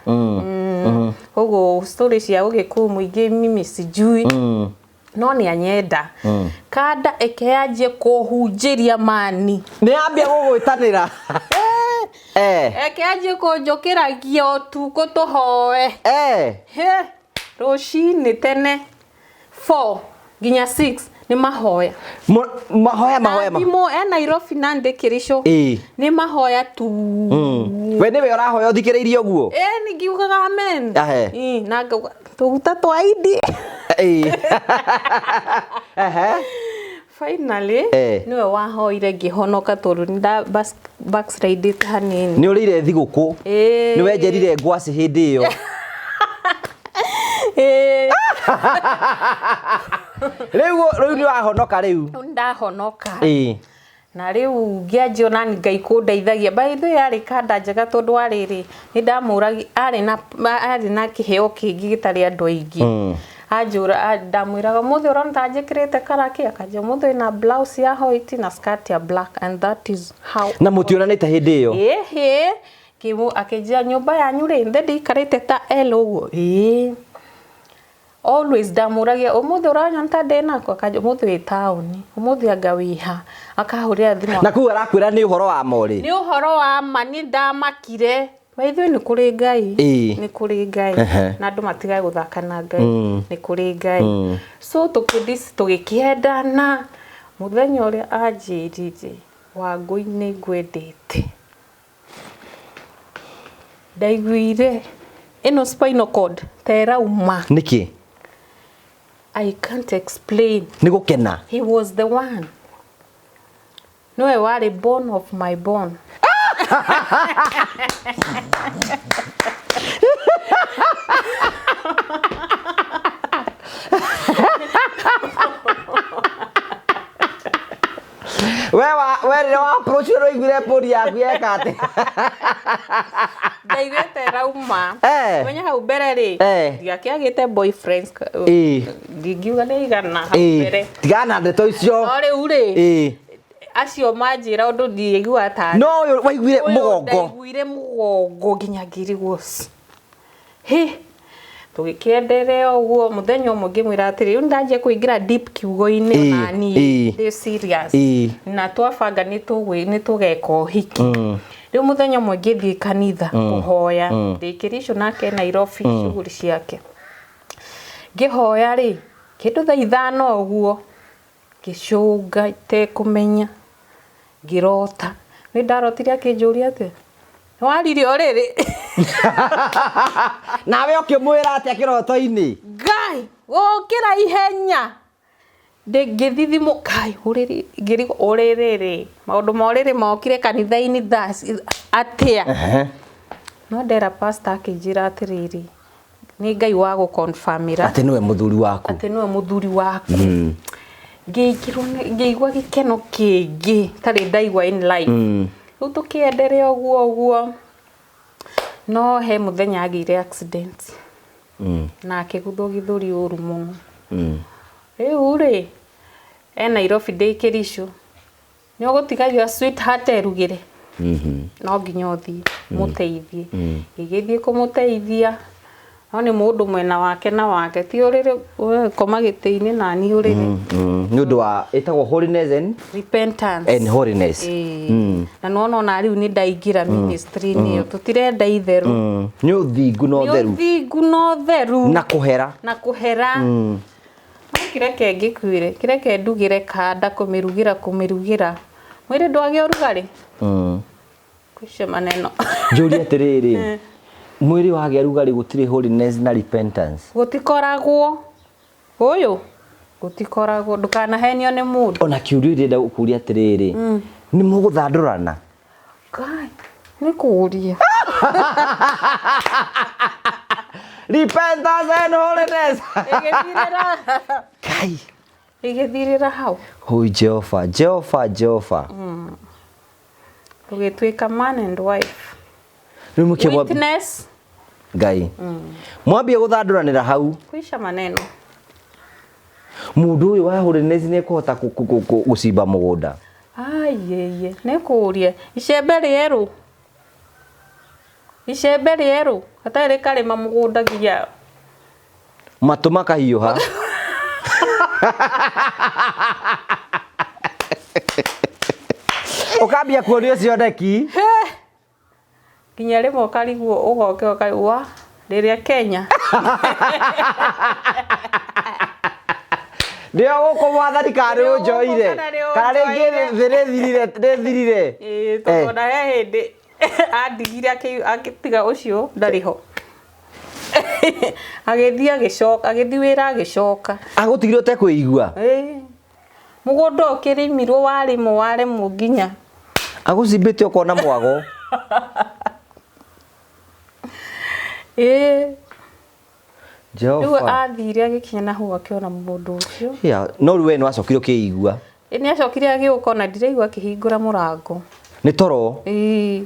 Koguo story cia ũgĩkũyũ mũingĩ mimi sijui. No nĩ anyenda. Kanda ĩkĩanjie kũhunjĩria mani. Nĩ ambia gũgwĩtanĩra. Ĩkĩanjie kũnjũkĩragia ũtukũ tũhoe. He, rũcinĩ tene 4 nginya 6 nĩ mahoya. Mahoya mahoya. Na thimũ e Nairobi na ndĩ Kĩricũ. Ĩĩ. Nĩ mahoya tu. We nĩwe ũrahoya ũthikĩrĩirie ũguo? Ĩĩ, nĩ ngiugaga amen. Ahe. Ĩĩ, na ngauga tũguta twa indi. Ĩĩ. Ehe. Finally, nĩwe wahoire ngĩhonoka tondũ nĩ nda backslided hanini. Nĩ ũrĩire thigũkũ. Ĩĩ. Nĩ wenjerire ngwacĩ hĩndĩ ĩyo. Ĩĩ. Rĩu nĩ wahonoka rĩu. Rĩu ndahonoka. Ĩĩ. Na rĩu ngĩanjia ona Ngai kũndeithagia. By the way yarĩ kanda njega tondũ wa rĩrĩ, nĩ ndamũragia, arĩ na kĩheo kĩngĩ gĩtarĩ andũ aingĩ. Anjũra, ndamwĩraga ũmũthĩ ũrona ta njĩkĩrĩte kara kĩ? Akanjĩra ũmũthĩ wĩna blouse ya white na skirt ya black and that is how. Na mũtionanĩte hĩndĩ ĩyo? Ĩhĩ. Akĩnjĩra nyũmba yanyu rĩ, nĩ ndĩikarĩte ta L ũguo. Ĩĩ. Always ndamũragia ũmũthĩ ũranyona ta ndĩnako? Akanjĩra ũmũthĩ wĩ taũni, ũmũthĩ anga wĩha. Akahũrĩra thimũ. Na kũu arakwĩra nĩ ũhoro wa ma ũrĩ? Nĩ ũhoro wa ma, niĩ ndamakire. By the way nĩ kũrĩ Ngai. Ĩĩ. Nĩ kũrĩ Ngai. Na andũ matigage gũthaka na Ngai. Nĩ kũrĩ Ngai. So tũgĩkĩendana. Mũthenya ũrĩa anjĩrire Wangũi nĩ ngwendete. Ndaiguire ĩno spinal cord ta ĩrauma. Nĩkĩ? I can't explain. Nĩ gũkena. He was the one. Nĩwe warĩ bone of my bone. We rĩrĩa wa approach rĩu waiguire bũri yaku yeka atĩa? Ndaiguĩte ĩrauma. Eh. Menya hau mbere rĩ, ndiakĩagĩte boyfriends. Ndingiuga nĩ igana hau mbere. Tigana na ndeto icio. No rĩu rĩ, acio manjĩra ũndũ ndiaiguaga tarĩ. No ũyũ waiguire Ũyũ mũgongo. Ndaiguire mũgongo nginya ngĩrigwo. Hĩ, tũgĩkĩenderea ũguo mũthenya ũmwe ngĩmwĩra atĩrĩ, rĩu ndanjia kũingĩra deep kiugo-inĩ ona niĩ ndĩ serious. Na twabanga nĩ tũgeka ũhiki. Rĩu mũthenya ũmwe ngĩthiĩ kanitha kũhoya, ndĩ Kĩricũ nake Nairobi shughuli ciake. Ngĩhoya rĩ, kĩndũ thaa 5 ũguo, ngĩcũnga itekũmenya, ngĩrota. Nĩ ndarotire akĩnjũria atĩa, nĩwarire ũrĩrĩ? Nawe ũkĩmwĩra atĩa kĩroto-inĩ? Ngai, gũkĩra ihenya. Ngĩthithimũka, ũrĩrĩ, ngĩrigwo ũrĩrĩ rĩ, maũndũ ma ũrĩrĩ mokire kanitha-inĩ thaa atĩa? No ndera pastor akĩnjĩra atĩrĩrĩ, nĩ Ngai wa gũconfirmĩra atĩ nĩwe mũthuri waku. Atĩ nĩwe mũthuri waku. Ngĩingĩrwo ngĩigua gĩkeno kĩngĩ tarĩ ndaigua in life. Rĩu tũkĩenderea ũguo ũguo, no he mũthenya agĩire accident na akĩguthwo gĩthũri ũru mũno. Rĩu rĩ, e Nairobi ndĩ Kĩricũ, nĩ ũgũtiga your sweetheart erugĩre? No nginya ũthiĩ mũteithie. Ngĩgĩthiĩ kũmũteithia, no nĩ mũndũ mwena wake na wake, ti ũrĩrĩ we koma gĩtĩ-inĩ na niĩ ũrĩrĩ. Nĩ ũndũ wa ĩtagwo holiness and repentance and holiness. Ĩĩ. Na nĩwona ona rĩu nĩ ndaingĩra ministry-inĩ ĩyo, tũtirenda itherũ. Nĩ ũthingu na Nĩ ũtheru. ũthingu na ũtheru. Na kũhera. Na kũhera. No kĩreke ngĩkwĩre, kĩreke ndugĩre kanda kũmĩrugĩra kũmĩrugĩra. Mwĩrĩ ndwagĩa ũrugarĩ? Kwicia maneno. Njũrie atĩrĩrĩ, mwĩrĩ wagĩa rugarĩ gũtirĩ holiness na repentance? Gũtikoragwo. Ũyũ gũtikoragwo, ndũkanahenio nĩ mũndũ. Ona kĩũria ndĩrenda gũkũria atĩrĩrĩ, nĩ mũgũthandũrana? Ngai, nĩ kũũria. Repentance and holiness. Ĩgĩthirĩra. Kai. Ĩgĩthirĩra hau. Hui Jehova, Jehova, Jehova. Tũgĩtuĩka man and wife. Rĩu mũkĩ Witness. Ngai. Mwambie gũthandũranĩra hau. Kwisha maneno. Mũndũ ũyũ wa holiness nĩ ekũhota gũcimba mũgũnda. Ayeye, nĩ kũũria. Icembe rĩerũ. Icembe rĩerũ, hatarĩ rĩkarĩma mũgũnda nginya matũ makahiũha. Ũkambia kuonio cioneki. Nginya rĩmwe ũkarigwo ũgoke ũkarigwo rĩrĩa Kenya. Ndio gũkũ mwathani kana nĩ ũnjoire kana rĩngĩ thĩ nĩthirire nĩthirire. Ĩĩ, tondũ ona he hĩndĩ andigire agĩtiga ũcio ndarĩ ho. Agĩthiĩ agĩcoka, agĩthiĩ wĩra agĩcoka. Agũtigire ũtekwĩigua? Ĩĩ. Mũgũnda ũkĩrĩmirwo warĩmwo waremwo nginya. Agũcimbĩte ũkona mwago. Ĩĩ. Rĩu Jehova. athire agĩkinya na hau akĩona mũndũ ũcio. Yeah, no rĩu we nĩwacokire ũkĩigua? Ĩ, nĩacokire agĩũka ona ndiraigua akĩhingũra mũrango. Nĩ toro? Ĩĩ,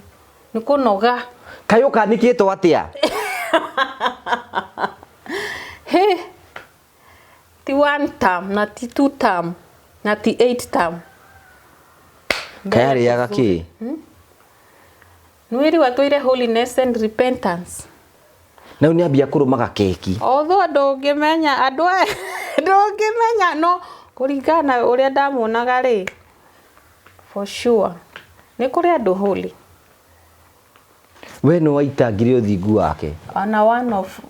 nĩ kũnoga. Kaĩ ũkanikĩtwo atĩa? Hĩ, ti 1 term na ti 2 term na ti 8 term. Kaĩ arĩaga kĩ? Nĩwĩrĩ watũire holiness and repentance. Na rĩu nĩambia kũrũmaga keki. Although ndũngĩmenya andũ aya ndũngĩmenya no kũringana na ũrĩa ndamuonaga rĩ, for sure nĩ kũrĩ andũ holy. We nĩ waitangire ũthingu wake. Ona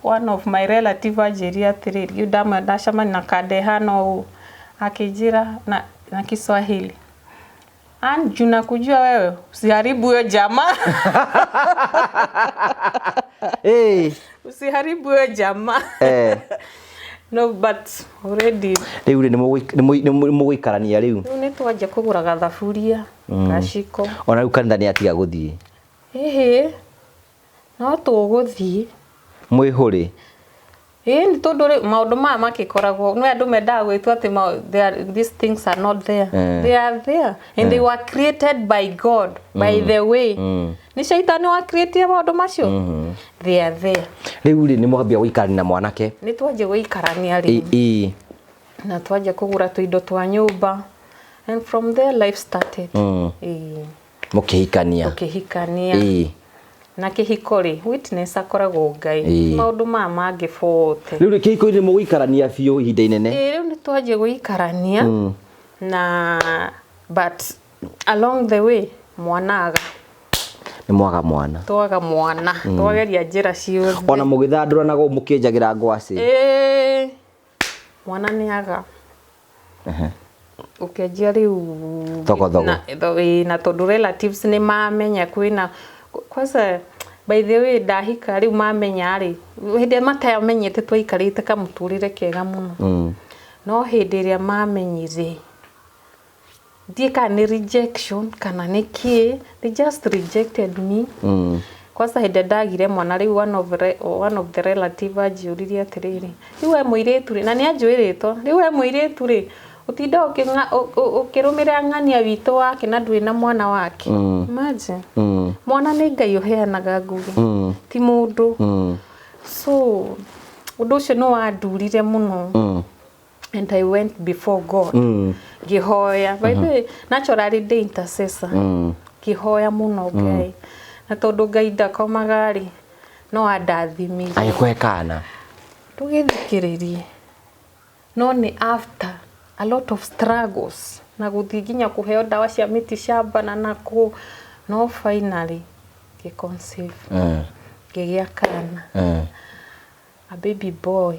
one of my relative anjĩrire atĩrĩrĩ, rĩu ndacemania na kanda ĩhana ũũ, akĩnjĩra na Kiswahili, Anju, nakujua wewe, usiharibu huyo jamaa. Usiharibu huyo jamaa. No, but already. Rĩu rĩ, nĩ mũgũikarania rĩu? Rĩu nĩ twanjia kũgũra gathaburia, gaciko. Ona rĩu kanitha nĩ atiga gũthiĩ? Ĩhĩ, no tũgũthiĩ. Mwĩhũrĩ? Ĩĩ, nĩ tondũ rĩu maũndũ maya makĩkoragwo, nĩ andũ mendaga gwĩtua atĩ these things are not there. They are there and they were created by God, by the way. Nĩ caitani wa create maũndũ macio? They are there. Rĩu rĩ, nĩ mwambia gũikarania na mwanake? Nĩ twanjia gũikarania rĩu. Na twanjia kũgũra tũindo twa nyũmba. And from there life started. Ĩĩ. Mũkĩhikania. Tũkĩhikania. Na kĩhiko rĩ, witness akoragwo Ngai. Maũndũ maya mangĩ bote. Rĩu rĩ, kĩhiko-inĩ mũgũikarania biũ ihinda inene? Ĩĩ, rĩu nĩ twanjia gũikarania. Na but along the way mwana aga. Nĩ mwaga mwana. Twaga mwana, twageria njĩra ciothe. Ona mũgĩthandũranaga ũũ mũkĩenjagĩra ngwacĩ. Ĩĩ, mwana nĩ aga. Ũkĩanjia rĩu Thogothogo. Ĩĩ, na tondũ relatives nĩ mamenya kwĩna kwanza, by the way, ndahika rĩu mamenya rĩ, hĩndĩ ĩrĩa matamenyete twaikarĩte kamũtũrĩre kega mũno. No hĩndĩ ĩrĩa mamenyire, ndiĩ kana nĩ rejection kana nĩ kĩ, they just rejected me. Kwanza hĩndĩ ĩrĩa ndagire mwana rĩu, one of the relative anjũririe atĩrĩrĩ, "Rĩu we mũirĩtu rĩ," na nĩ anjũĩ rĩtwa, "rĩu we mũirĩtu rĩ, ũtinda ũkĩrũmĩrĩra ng'ania witũ wake na ndũrĩ na mwana wake?" Imagine. Mwana nĩ Ngai ũheanaga, Ngugi, ti mũndũ. So ũndũ ũcio nĩ wandurire mũno and I went before God, ngĩhoya. By the way, naturally ndĩ intercessor. Ngĩhoya mũno Ngai, na tondũ Ngai ndakomaga rĩ, no andathimire. Agĩkũhe kana. Ndũgĩthikĩrĩrie, no nĩ after a lot of struggles na gũthiĩ nginya kũheo ndawa cia miti shamba na nakũ, no finally ngĩconceive, ngĩgĩa kana, a baby boy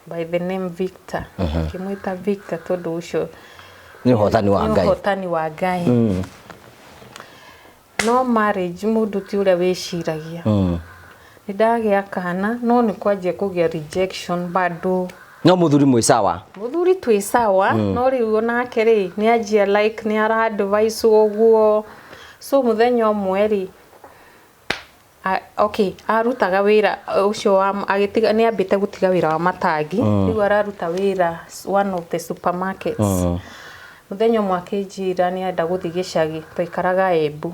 by the name Victor. Ngĩmwĩta Victor tondũ ũcio Nĩ ũhotani wa nĩ Ngai. Ũhotani wa Ngai. No marriage, mũndũ ti ũrĩa wĩciragia. Nĩ ndagĩa kana, no nĩ kwanjia kũgĩa rejection bado. No mũthuri mwĩ sawa? Mũthuri twĩ sawa, no rĩu onake rĩ, nĩ anjia like nĩ ara advice ũguo. So mũthenya ũmwe rĩ, okay, arutaga wĩra ũcio wa agĩtiga, nĩ ambĩte gũtiga wĩra wa matangi, rĩu araruta wĩra one of the supermarkets. Mũthenya ũmwe akĩnjĩra nĩ arenda gũthiĩ gĩcagi, twaikaraga Embu.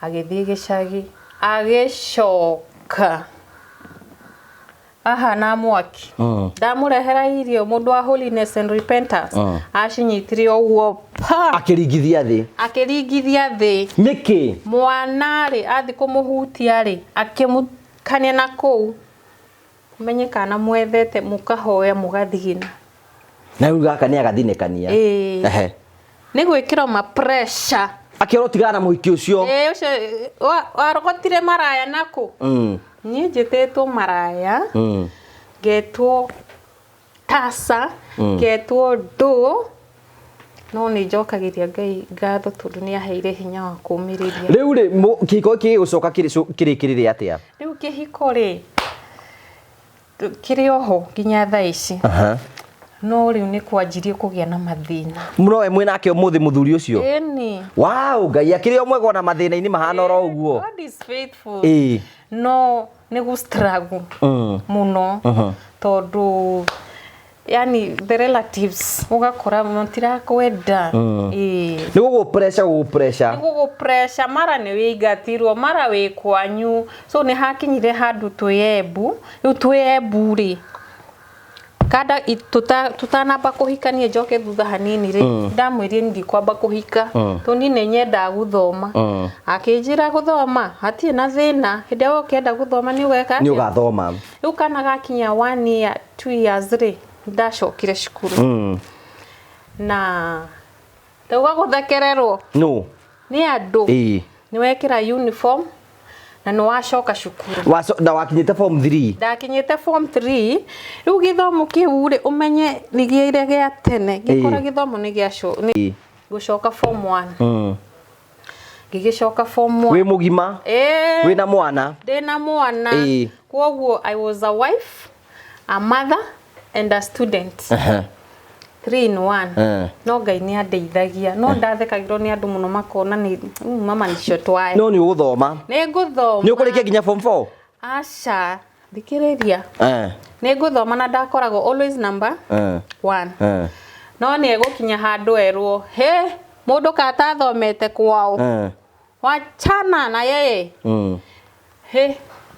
Agĩthiĩ gĩcagi, agĩcoka ahana mwaki. Ndamũrehera irio, mũndũ wa holiness and repentance, acinyitire ũguo pa. Akĩringithia thĩ. Akĩringithia thĩ. Nĩkĩ? Mwana rĩ, athiĩ kũmũhutia rĩ, akĩmũkania na kũu. Ũmenye kana mwethete mũkahoya mũgathigina. Na rĩu gaka nĩ agathinĩkania. Ĩĩ. Nĩ gwĩkĩrwo ma pressure. Akĩrwo tigana na mũhiki ũcio. Ĩĩ, ũcio warogotire maraya nakũ. Niĩ njĩtĩtwo maraya, ngetwo tasa, ngetwo ndũ, no nĩ njokagĩria Ngai ngatho tondũ nĩ aheire hinya wa kũũmĩrĩria. Rĩu rĩ, kĩhiko gĩkĩ gĩgũcoka kĩrĩkĩrĩre atĩa? Rĩu kĩhiko rĩ, kĩrĩ oho nginya thaa ici, no rĩu nĩ kwanjirie kũgĩa na mathĩna. No we mwĩ nake ũmũthĩ, mũthuri ũcio? Ĩni. Wow, Ngai akĩrĩ o mwega ona mathĩna-inĩ mahana oro ũguo. God is faithful. No nĩ gũ struggle mũno, tondũ yani the relatives ũgakora matirakwenda. Ĩĩ. Nĩ gũgũ pressure, gũgũ pressure. Nĩ gũgũ pressure, mara nĩ wĩingatirwo, mara wĩ kwanyu. So nĩ hakinyire handũ twĩ Embu, rĩu twĩ Embu rĩ, kanda tũtanamba kũhikania, njoke thutha hanini rĩ, ndamwĩrire niĩ ndikwamba kũhika tondũ niĩ nĩ nyendaga gũthoma. Akĩnjĩra gũthoma hatirĩ na thĩna, hĩndĩ ĩrĩa ũkĩenda gũthoma nĩ ũgeka Nĩ atĩa? ũgathoma. Rĩu kana gakinya one year, 2 years rĩ, ndacokire cukuru na ndauga gũthekererwo No. nĩ andũ. Nĩ wekĩra uniform na nĩ wacoka cukuru. Na wakinyĩte form 3. Ndakinyĩte form 3. Rĩu gĩthomo kĩu rĩ, ũmenye nĩ gĩire gĩa tene, ngĩkora gĩthomo nĩ gĩa nĩ gũcoka form 1. Ngĩgĩcoka form 1. Wĩ mũgima? Ĩĩ. Wĩna mwana? Ndĩna mwana. Kwoguo I was a wife, a mother and a student, three in one. No Ngai nĩ andeithagia, no ndathekagĩrwo nĩ andũ mũno, makona nĩ mama nicio twae. No nĩ ũgũthoma. Nĩ ngũthoma. Nĩ ũkũrĩkia nginya form 4? Aca, thikĩrĩria. Nĩ ngũthoma na ndakoragwo always number one. No nĩ egũkinya handũ erwo, "He mũndũ katathomete kwao, wachana na yeye." He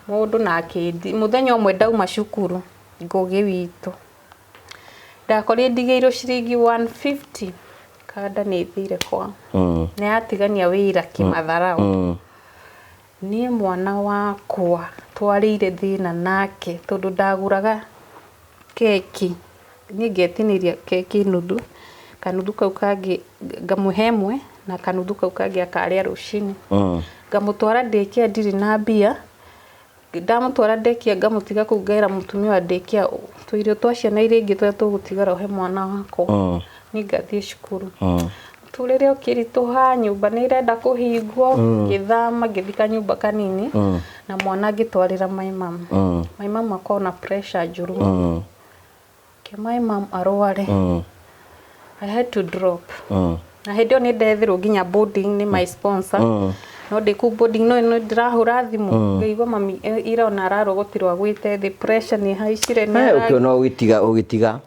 mũndũ na akĩndi mũthenya ũmwe ndauma cukuru, Ngũgĩ witũ, ndakorire ndigĩirwo ciringi 150, kanda nĩ thire kwao. Nĩ yatigania wĩra kĩmatharau. Niĩ mwana wakwa twarĩire thĩna nake, tondũ ndagũraga keki, niĩ ngetinĩria keki nuthu, kanuthu kau kangĩ ngamũhe ĩmwe. Na kanuthu kau kangĩ akarĩa rũcinĩ. Ngamũtwara daycare ndirĩ na mbia. Ndamũtwara daycare ngamũtiga kũu, ngera mũtumia wa daycare tũirio twa ciana iria ingĩ tũrĩa tũgũtigara ũhe mwana wakwa. Niĩ ngathiĩ cukuru. Mũtũrĩre ũkĩritũha, nyũmba nĩ ĩrenda kũhingwo, ngĩthama ngĩthiĩ kanyũmba kanini na mwana ngĩtwarĩra my mum. My mum akorwo na pressure njũru mũno. Ke my mum arware. I had to drop. Na hĩndĩ ĩyo nĩ ndethirwo nginya boarding nĩ my sponsor. No ndĩ kũu boarding no nĩ ndĩrahũra thimũ ngĩigua mami ira ona ararogotirwo agwĩte thĩ, pressure nĩ ĩhaicire nĩ Ũkĩona ũgĩtiga ũgĩtiga.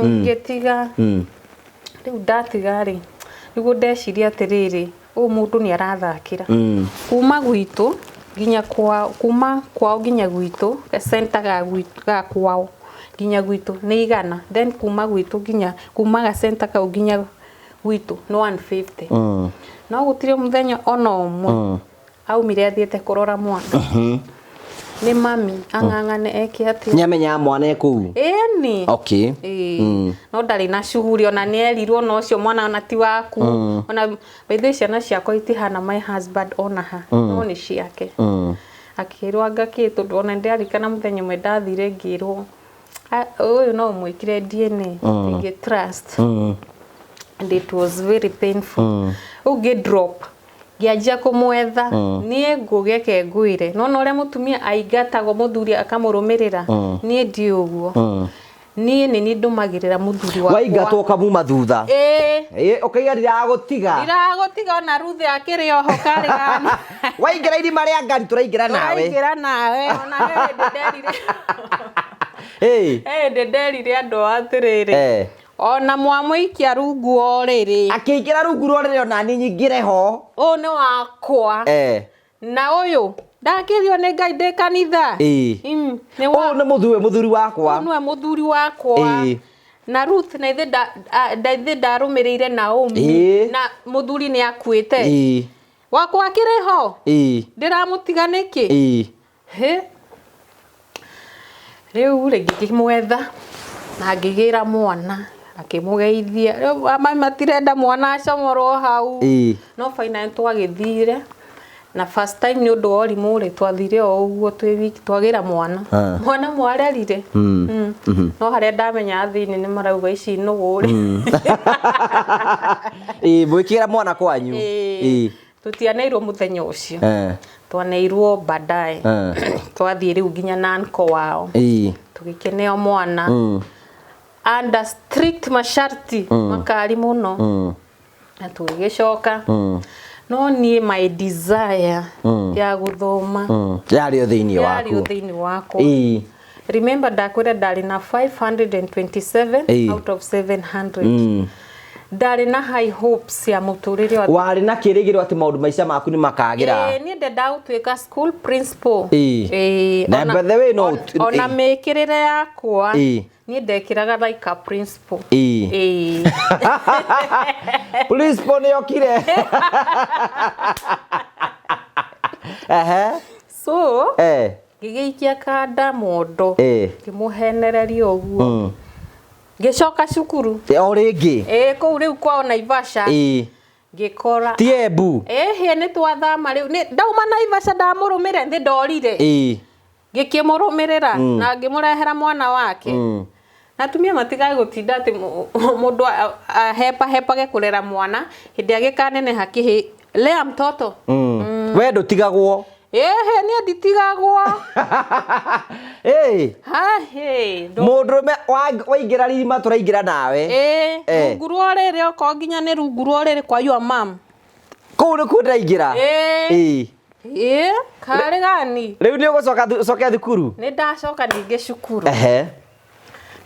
Ngĩtiga. Rĩu ndatiga rĩ, nĩguo ndeciria atĩrĩrĩ, ũyũ mũndũ nĩ arathakĩra. Kuma gwitũ nginya kwao, kuma kwao nginya gwitũ, center ga kwao nginya gwitũ nĩ 100, then kuma gwitũ nginya kuma ga center kau nginya gwitũ nĩ 150. No gũtirĩ mũthenya ona ũmwe aumire athiĩte kũrora mwana. Nĩ mami ang'ang'ane eke atĩa. Nĩamenyaga mwana e kũu. Ĩni. Ĩĩ. No ndarĩ na shughuli, ona nĩ erirwo ona ũcio mwana ona ti waku. Ona by the way ciana ciakwa itihana my husband ona ha, no nĩ ciake. Akĩrwo anga kĩ, tondũ ona ndĩrarikana mũthenya ũmwe ndathire ngĩrwo ũyũ no ũmwĩkire DNA ngĩ trust. And it was very painful. Rĩu ngĩ drop, ngĩanjia kũmwetha. Niĩ ngũgeke ngwĩre nona ũrĩa mũtumia aingatagwo mũthuri akamũrũmĩrĩra, niĩ ndi ũguo. Niĩ nĩ niĩ ndũmagĩrĩra mũthuri wakwa. Waingatwo ũkamuma thutha. Ĩĩ. Ĩ, ũkaiga ndiragũtiga. Ndiragũtiga ona Ruth akĩrĩ oho karĩ gani. Waingĩra irima rĩa ngari tũraingĩra nawe. Tũraingĩra nawe. Ona he hĩndĩ nderire. Ĩ. He hĩndĩ nderire andũ atĩrĩrĩ. Ona mwamũikia rungu o rĩrĩ. Akĩingĩra rungu rwa rĩrĩ ona niĩ nyingĩre ho. Ũyũ nĩ wakwa. Na ũyũ ndakĩrio nĩ Ngai ndĩ kanitha. Nĩ wa Ũyũ nĩ mũthuri wakwa. Ũyũ nĩwe mũthuri wakwa. Na Ruth na ithe ithe ndarũmĩrĩire Naomi. Na mũthuri nĩ akuĩte. Wakwa akĩrĩ ho. Ndĩramũtiga nĩkĩ? Hĩ. Rĩu rĩ ngĩkĩmwetha na ngĩgĩra mwana akĩmũgeithia. Rĩu mami matirenda mwana acomorwo hau. No finally twagĩthire na first time nĩ ũndũ wa ũrimũ rĩ, twathire o ũguo twĩ wiki twagĩra mwana. Mwana mwarerire. No harĩa ndamenya thĩinĩ nĩ marauga ici nũgũ rĩ. Ĩ, mũgĩkĩra mwana kwanyu. Tũtianeirwo mũthenya ũcio. Twaneirwo baadaye. Twathiĩ rĩu nginya na uncle wao. Tũgĩkĩneo mwana. Under strict masharti makari mũno. Na tũgĩgĩcoka. No niĩ my desire ya gũthoma Yarĩ o thĩinĩ yarĩ o waku. thĩinĩ wakwa. Remember ndakwĩra ndarĩ na 527 out of 700. Ndarĩ na high hopes ya mũtũrĩre wa Warĩ na kĩrĩgĩrĩro atĩ maũndũ maica maku nĩ makagĩra. Niĩ ndendaga gũtuĩka school principal. Na by the way no Ona mĩkĩrĩre yakwa niĩ ndekĩraga like a principal. Principal nĩ okire. Ehe. So ngĩgĩikia kanda mondo. Ngĩmũhenereria ũguo. Ngĩcoka cukuru. O rĩngĩ. Kũu rĩu kwao Naivasha. Ngĩkora. Ti Embu. Hĩ, nĩ twathama rĩu. Nĩ ndauma Naivasha ndamũrũmĩrĩra, nĩ ndorire. Ngĩkĩmũrũmĩrĩra na ngĩmũrehera mwana wake. Na atumia matigae gũtinda atĩ mũndũ ahepahepage kũrera mwana hĩndĩ agĩkaneneha kĩhĩ lea mtoto. We ndũtigagwo. Ĩhĩ, niĩ nditigagwo. Mũndũrũme waingĩra ririma tũraingĩra nawe. Rungu rwa rĩrĩ okorwo nginya nĩ rungu rwa rĩrĩ kwa your mum. Kũu nĩkuo ndĩraingĩra. Karĩ gani? Rĩu nĩ ũgũcoka ũcoke thukuru? Nĩ ndacoka ningĩ cukuru.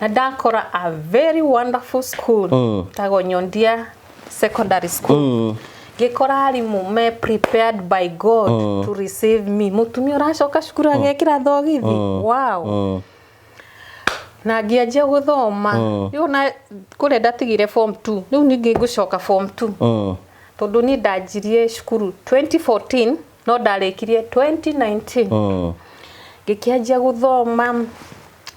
Na ndakora a very wonderful school. Tagwo Nyondia Secondary School. Ngĩkora arimũ me prepared by God to receive me. Mũtumia ũracoka cukuru agekĩra thogithi. Wow. Na ngĩanjia gũthoma. Rĩu na kũrĩa ndatigire form 2. Rĩu ningĩ ngũcoka form 2. Tondũ niĩ ndanjirie cukuru 2014 no ndarĩkirie 2019. Ngĩkĩanjia gũthoma.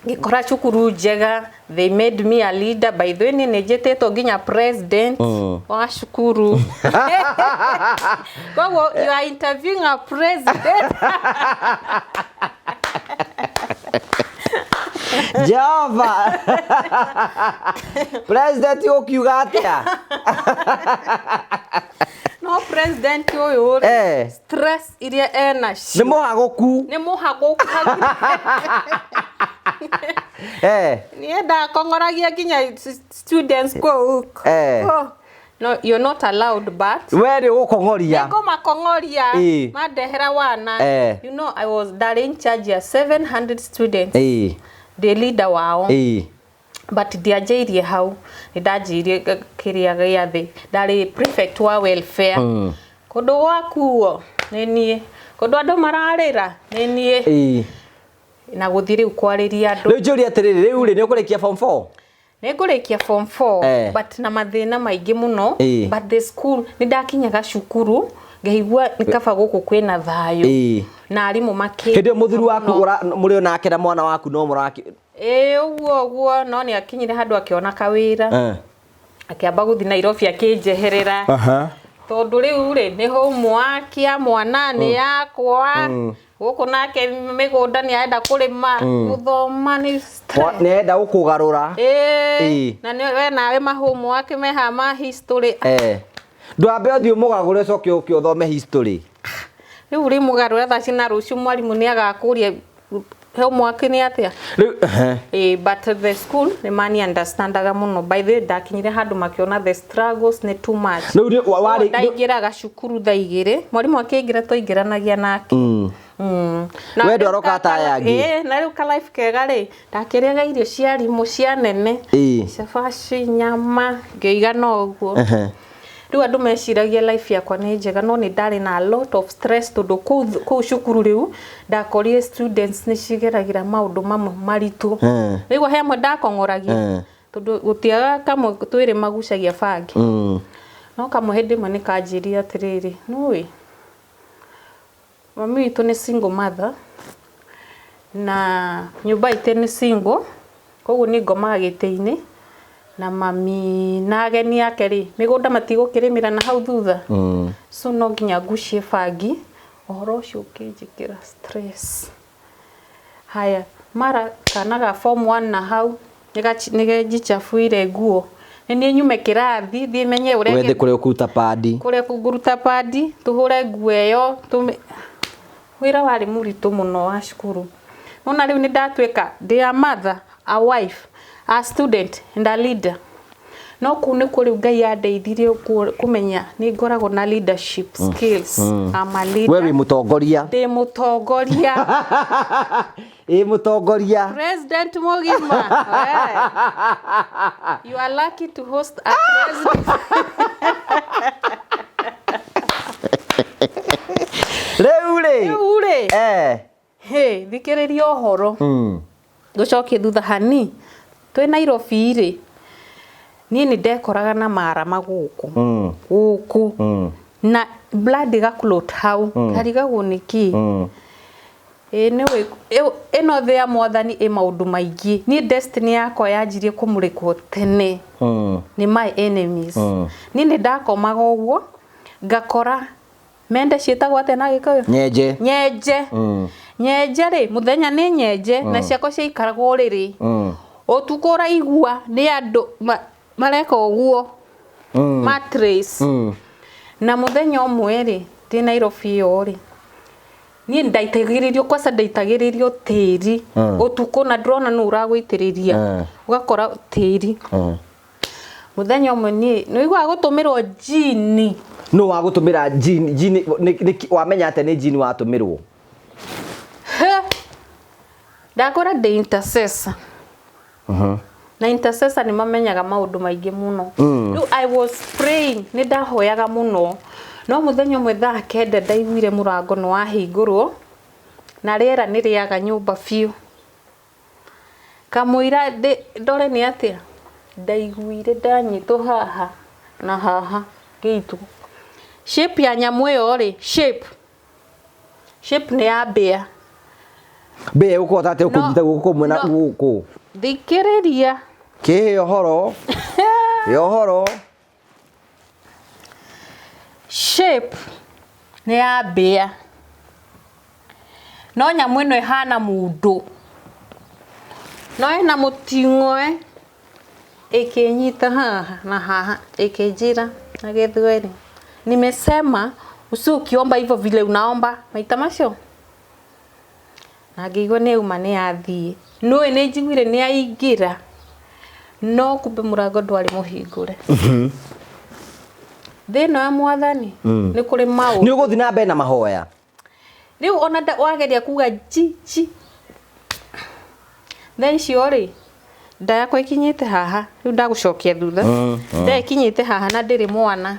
Ngĩkora cukuru njega, they made me a leader. By the way, niĩ nĩ njĩtĩtwo nginya president wa cukuru. Koguo you are interviewing a president. Jehova, president ũkiuga atĩa? No president ũyũ rĩ, stress iria enacio Nĩ mũhagũku. Nĩ mũhagũku. Niĩ ndakong'oragia nginya students kũu. Oh, no, you're not allowed, but We nĩ ũgũkong'oria. Nĩngũmakong'oria. Mandehera wana. You know, I was ndarĩ in charge ya 700 students. Ndĩ leader wao. But ndianjĩirie hau, nĩ ndanjĩirie kĩrĩa gĩa thĩ, ndarĩ prefect wa welfare. Kũndũ gwakuo nĩ niĩ, kũndũ andũ mararĩra nĩ niĩ. Na gũthiĩ rĩu kwarĩria andũ. Rĩu njũrie atĩrĩrĩ, rĩu rĩ, nĩ ũkũrĩkia form 4? Nĩ ngũrĩkia form 4. But na mathĩna maingĩ mũno. But the school, nĩ ndakinyaga cukuru ngaigua nĩ kaba gũkũ kwĩna thayũ. Na arimũ makĩ Hĩndĩ ĩyo mũthuri waku mũrĩ o nake na mwana waku no mũraki? Ĩĩ, ũguo ũguo, no nĩ akinyire handũ akĩona kawĩra. Akĩamba gũthiĩ Nairobi akĩnjeherera. Tondũ rĩu rĩ, nĩ homework ya mwana nĩ yakwa. Gũkũ nake mĩgũnda nĩ arenda kũrĩma, gũthoma nĩ stress. Nĩ arenda gũkũgarũra. Ĩĩ. Na nĩ we nawe ma homework meha ma history. Ndwambe ũthiĩ ũmũgagũre ũcoke ũke ũthome history. Rĩu rĩ mũgarũra thaa cina rũciũ mwarimũ nĩ agakũria homework nĩ atĩa? Rĩu, ehe. Ĩĩ, but the school nĩ mani understandaga mũno. By the way, ndakinyire handũ makĩona the struggles nĩ too much. Rĩu nĩ warĩ Ndaingĩraga cukuru thaa 2, mwarimũ akĩingĩra twaingĩranagia nake. Na We rĩu ndwaroka ta aya angĩ. Ĩĩ, na rĩu ka life kega rĩ, ndakĩrĩaga irio cia arimũ cia nene. Cabaci, nyama, ngĩiga no ũguo. Rĩu andũ meciragia life yakwa nĩ njega, no nĩ ndarĩ na a lot of stress tondũ kũu cukuru rĩu ndakorire students nĩ cigeragĩra maũndũ mamwe maritũ. Rĩu he amwe ndakong'oragia. Tondũ gũtiagaga kamwe twĩrĩ magucagia bangi. No kamwe hĩndĩ ĩmwe nĩ kanjĩrire atĩrĩrĩ, nĩũĩ mami witũ nĩ single mother na nyũmba itũ nĩ single, koguo niĩ ngomaga gĩtĩ-inĩ na mami na ageni ake rĩ, mĩgũnda matigũkĩrĩmĩra na hau thutha. So no nginya ngucie bangi, ũhoro ũcio ũkĩnjĩkĩra stress. Haya, mara kana ga form 1 na hau nĩgenjichabuire nguo. Nĩ niĩ nyume kĩrathi thiĩ menye ũrĩa Wethe kũrĩa ũkũruta padi. Kũrĩa ngũruta padi, tũhũre nguo ĩyo, wĩra warĩ mũritũ mũno wa cukuru. Nona rĩu nĩ ndatuĩka ndĩ a mother, a wife, a student and a leader. No kũu nĩkuo rĩu Ngai andeithirie kũmenya nĩ ngoragwo na leadership skills. I'm a leader. We wĩ mũtongoria. Ndĩ mũtongoria. Ĩ mũtongoria. President mũgima. You are lucky to host a president. Rĩu rĩ. Rĩu rĩ. Hey, thikĩrĩria ũhoro. Ngũcokie thutha hani. Twĩ Nairobi rĩ. Niĩ nĩ ndekoraga na marama gũkũ. Gũkũ. Na blood ĩga clot hau. Ndarigagwo nĩ kĩ. Ĩĩ nĩũĩ, ĩno thĩ ya mwathani ĩ maũndũ maingĩ. Niĩ destiny yakwa yanjirie kũmũrĩkwo tene. Nĩ my enemies. Niĩ nĩ ndakomaga ũguo, ngakora mende ciĩtagwo atĩa na Gĩkũyũ? Nyenje. Nyenje. Nyenje rĩ, mũthenya nĩ nyenje, na ciakwa ciaikaraga ũrĩrĩ. Ũtukũ ũraigua nĩ andũ mareka ũguo. Mattress. Na mũthenya ũmwe rĩ, ndĩ Nairobi ĩyo rĩ, niĩ ndaitagĩrĩrio, kwanza ndaitagĩrĩrio tĩri. Ũtukũ na ndĩrona nũ ũragũitĩrĩria. Ũgakora tĩri. Mũthenya ũmwe niĩ, nĩ ũiguaga gũtũmĩrwo jini. Nũ wagũtũmĩra jini? Jini, wamenya atĩa nĩ jini watũmĩrwo? He! Ndakora ndĩ intercessor. Na intercessor nĩ mamenyaga maũndũ maingĩ mũno. Rĩu I was praying, nĩ ndahoyaga mũno. No mũthenya ũmwe thaa 9 ndaiguire mũrango nĩ wahingũrwo na rĩera nĩ rĩaga nyũmba biũ. Kamũira ndore nĩ atĩa? Ndaiguire ndanyitwo haha na haha ngĩitwo. Shape ya nyamũ ĩyo rĩ, shape. Shape nĩ ya mbĩa. Mbĩa ĩgũkũhota atĩa No, ũkũnyita guoko kũmwe na no. gũkũ? Thikĩrĩria. Kĩhĩ ũhoro. Ĩ ũhoro. Shape nĩ ya mbĩa. No nyamũ ĩno ĩhana mũndũ. No ĩna mũting'oe. Ĩkĩnyita haha na haha ĩkĩnjĩra na Gĩthweri. Nimesema usi ukiomba hivyo vile unaomba maita macio. Na ngĩigua nĩ yauma nĩ yathiĩ. Nĩũĩ nĩ njiguire nĩ yaingĩra. No kumbe mũrango ndwarĩ mũhingũre. Thĩ ĩno ya mwathani nĩ kũrĩ maũndũ. Nĩ ũgũthiĩ na mbere na mahoya. Rĩu ona wageria kuga ji ji. Thaa icio rĩ, nda yakwa ĩkinyĩte haha, rĩu ndagũcokia thutha. Nda ĩkinyĩte haha na ndĩrĩ mwana.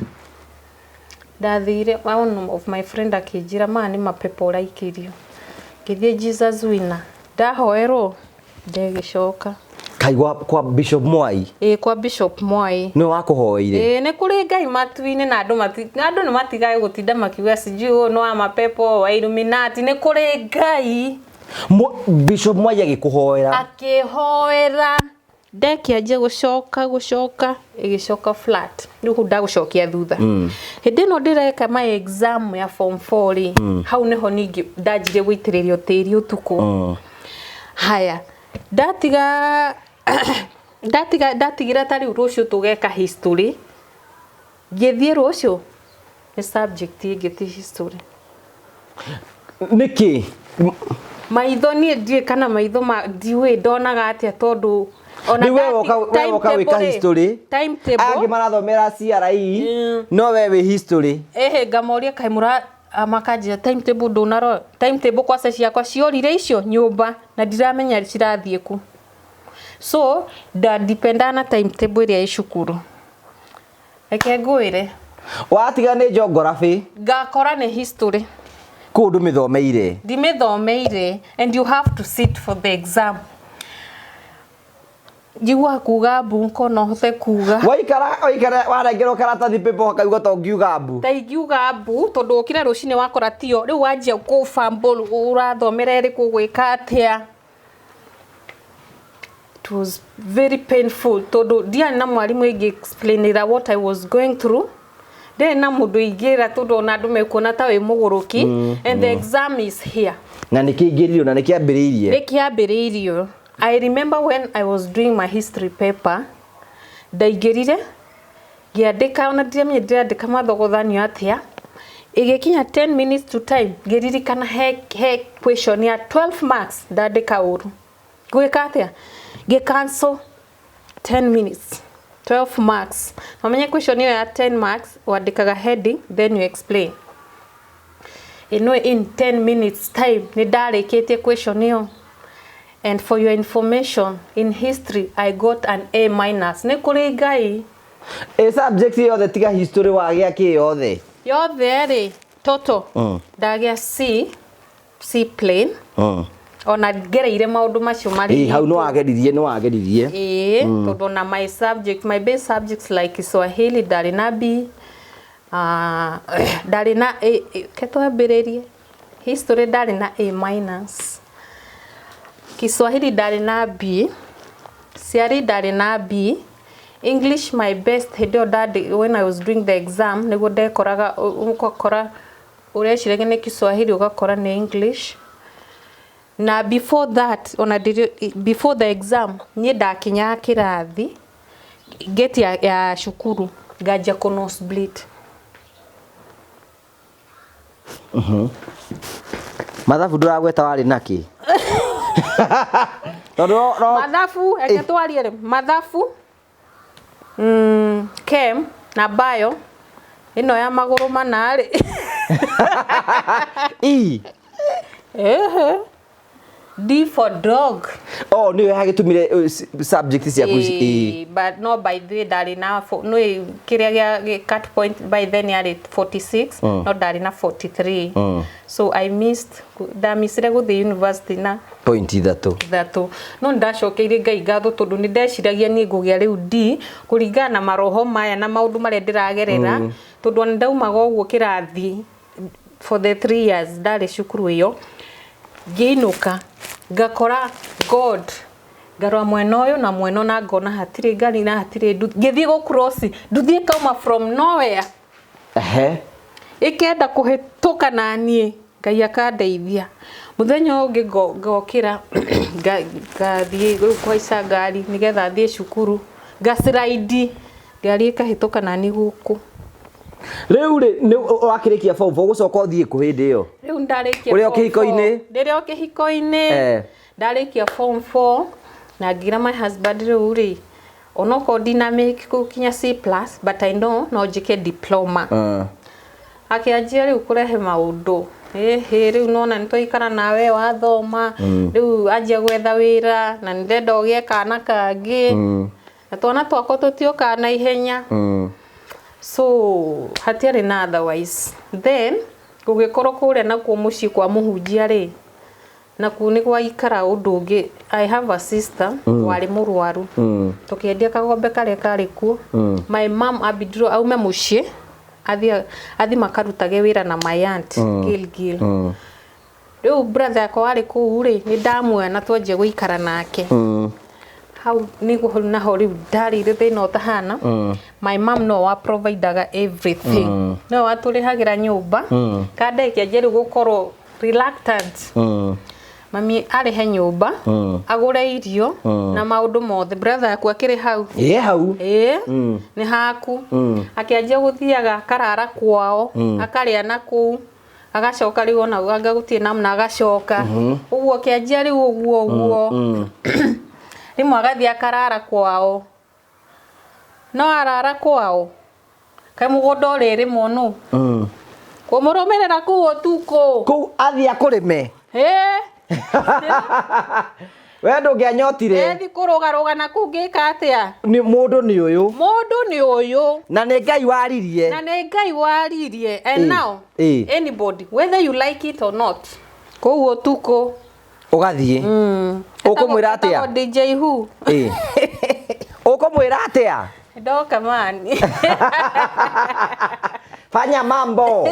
Ndathire, one of my friend akĩnjĩra maya nĩ mapepo ũraikĩrio. Ngĩthiĩ Jesus Winner, ndahoerwo ndegĩcoka. Kai kwa Bishop Mwai? Ĩĩ, kwa Bishop Mwai. Nĩwe wakũhoeire? Ĩĩ, nĩ kũrĩ Ngai matu-inĩ na andũ andũ nĩ matigage gũtinda makiuga sijui ũyũ nĩ wa mapepo wa Illuminati, nĩ kũrĩ Ngai. Bishop Mwai agĩkũhoera? Akĩhoera. Ndekĩanjia gũcoka gũcoka ĩgĩcoka flat. Rĩu hau ndagũcokia thutha. Hĩndĩ ĩno ndĩreka my exam ya form 4 rĩ, hau nĩho ningĩ ndanjirie gũitĩrĩrio tĩri ũtukũ. Haya, ndatiga ndatiga ndatigira ta rĩu rũciũ tũgeka history. Ngĩthiĩ rũciũ nĩ subject ĩngĩ ti history. Nĩkĩ? Maitho niĩ ndiũĩ kana maitho ma ndiũĩ ndonaga atĩa tondũ ona Rĩu we woka we woka gwĩka history. Timetable. Angĩ marathomera CRE, no we wĩ history. Ehe, ngamoria kaĩ mũra makanjĩra timetable ndũnarora. Timetable kwaca ciakwa ciorire icio nyũmba na ndiramenya cirathiĩ kũ. So ndadependa na timetable ĩrĩa ĩ cukuru. Reke ngwĩre. Watiga nĩ geography. Ngakora nĩ history. Kũu ndũmĩthomeire. Ndimĩthomeire and you have to sit for the exam. Njiguaga kuga mbu ngona hote kuga. Waikara waikara warengerwo karatathi paper ũkaigua ta ũngiuga mbu. Ta ingiuga mbu tondũ ũkire rũcinĩ wakora tio rĩu wanjia kũ-fumble ũrathomera ĩrĩkũ ũgwĩka atĩa. It was very painful tondũ ndiarĩ na mwarimũ ĩngĩ explainĩra what I was going through. Ndiarĩ na mũndũ ingĩra tondũ ona andũ mekuona ta wĩ mũgũrũki and the exam is here. Na nĩkĩingĩririo na nĩkĩambĩrĩirie. Nĩkĩambĩrĩirio. I remember when I was doing my history paper, ndaingĩrire ngĩandĩka ona ndiramenya ndĩrandĩka mathogothanio atĩa. Ĩgĩkinya 10 minutes to time ngĩririkana he question ya 12 marks ndandĩka ũru. Ngwĩka atĩa? Ngĩ cancel 10 minutes 12 marks. Wamenye question ĩyo ya 10 marks wandĩkaga heading then you explain. Ĩno in 10 minutes time nĩ ndarĩkĩtie question ĩyo. And for your information, in history I got an A minus. Nĩ kũrĩ Ngai. Ĩ subject yothe tiga history wagĩa kĩ yothe? Yothe rĩ, toto ndagĩa C, C plain. Ona ngereire maũndũ macio marĩ. Ĩ hau nĩ wageririe. Ĩĩ, tondũ ona my subject, my base subjects like Kiswahili ndarĩ na B, ndarĩ na A, ke twambĩrĩrie. History ndarĩ na A minus. Kiswahili ndarĩ na B, CRE ndarĩ na B, English my best hĩndĩ ĩyo ndandĩ when I was doing the exam nĩguo ndekoraga ũgakora ũreciragia nĩ Kiswahili ũgakora nĩ English. Na before that ona before the exam niĩ ndakinyaga kĩrathi gate ya cukuru nganjia kũ nosebleed. Mathabu ndũragweta warĩ nakĩ? Tondũ no Mathabu reke twarie rĩ, mathabu chem na bio ĩno ya magũrũ mana rĩ. E. Ehe. D for dog. Oh, nĩyo yagĩtũmire subject ciaku ici. But no by the way ndarĩ na no kĩrĩa gĩa cut point by then yarĩ 46 no ndarĩ na 43. So I missed ndamissire gũthiĩ university na point ithatũ. Ithatũ. No nĩndacokeirie Ngai ngatho tondũ nĩndeciragia niĩ ngũgĩa rĩu D kũringana na maroho maya na maũndũ marĩa ndĩragerera tondũ ona ndaumaga ũguo kĩrathi for the 3 years ndarĩ cukuru ĩyo ngĩinũka Ngakora God ngarora mwena ũyũ na mwena ũyũ na ngona hatirĩ ngari na hatirĩ nduthi. Ngĩthiĩ gũ cross nduthi ĩkauma from nowhere. Ehe. Ĩkenda kũhĩtũka na niĩ, Ngai akandeithia. Mũthenya ũyũ ũngĩ ngokĩra ngathiĩ rĩu kũhaica ngari nĩgetha thiĩ cukuru, nga slide ngari ĩkahĩtũka na niĩ gũkũ. Rĩu rĩ nĩ wakĩrĩkia form 4 ũgũcoka ũthiĩ kũ hĩndĩ ĩyo? Rĩu ndarĩkia Ũrĩ o form four. kĩhiko-inĩ? Ndĩrĩ o kĩhiko-inĩ. Ndarĩkia form 4 na ngĩra my husband rĩu rĩ, onokorwo ndina make gũkinya C plus, but I know no njĩke diploma. Akĩanjia rĩu kũrehe maũndũ. Ĩhĩ rĩu nona nĩtwaikara nawe wathoma, rĩu anjia gwetha wĩra na nĩndĩrenda ũgĩe kana kangĩ. Na twana twakwa tũtiũkaga na ihenya. So hatiarĩ na otherwise. Then gũgĩkorwo kũrĩa nakuo mũciĩ kwa mũhunjia rĩ, nakuo nĩ gwaikara ũndũ ũngĩ. I have a sister warĩ mũrwaru. Tũkĩendia kagombe karĩa karĩ kuo. My mom ambindirwo aume mũciĩ athiĩ makarutage wĩra na my aunt Gilgil. Rĩu brother yakwa warĩ kũu rĩ, nĩ ndamuoya na twanjia gũikara nake. Hau nĩguo naho rĩu ndarĩire thĩna ũtahana. My mom no wa providaga everything. No watũrĩhagĩra nyũmba. Kanda ĩkĩanjia rĩu gũkorwo reluctant. Mami arĩhe nyũmba, agũre irio na maũndũ mothe. Brother yaku akĩrĩ hau. Ĩ hau. Ĩ nĩ haku. Akĩanjia gũthiaga akarara kwao, akarĩa na kũu, agacoka rĩu ona anga gũtirĩ namna agacoka. Ũguo akĩanjia rĩu ũguo ũguo. Rĩmwe agathiĩ akarara kwao. No arara kwao, kaĩ mũgũnda ũrĩrĩmwo nũ? Kũmũrũmĩrĩra kũu ũtukũ. Kũu athiĩ akũrĩme. Ĩ. We ndũngĩanyotire. Ethi kũrũgarũga na kũu ngĩka atĩa? Nĩ mũndũ nĩ ũyũ. Mũndũ nĩ ũyũ. Na nĩ Ngai waririe. Na nĩ Ngai waririe. And now, anybody, whether you like it or not, kũu ũtukũ. Ũgathiĩ. Ũkũmwĩra atĩa? Etagwo DJ Who. Ũkũmwĩra atĩa? Ndoka mani. Fanya mambo.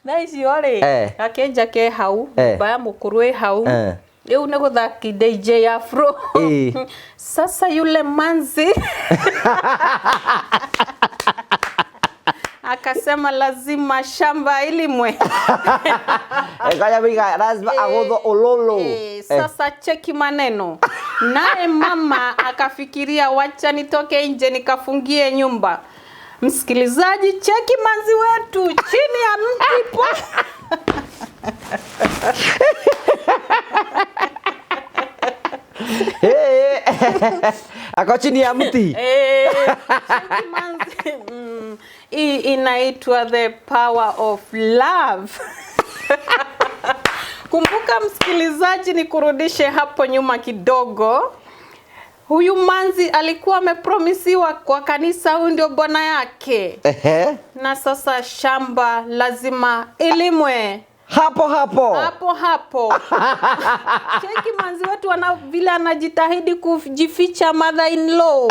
Thaa icio rĩ, gakĩnja ke hau, nyũmba ya mũkũrũ ĩ hau. Rĩu nĩ gũthaki DJ Afro. Sasa yule manzi akasema lazima shamba ilimwe. Kaya wiga lazima agotho ululu. Sasa cheki maneno. Naye mama akafikiria wacha nitoke nje nikafungie nyumba. Msikilizaji, cheki manzi wetu chini ya mti po. Hey, ako chini ya mti. Cheki manzi. Hii inaitwa the power of love. Kumbuka msikilizaji, nikurudishe hapo nyuma kidogo. Huyu manzi alikuwa amepromisiwa kwa kanisa, huyu ndio bwana yake. Na sasa shamba lazima ilimwe. Hapo hapo. Hapo hapo. Cheki manzi wetu vile anajitahidi kujificha mother in law.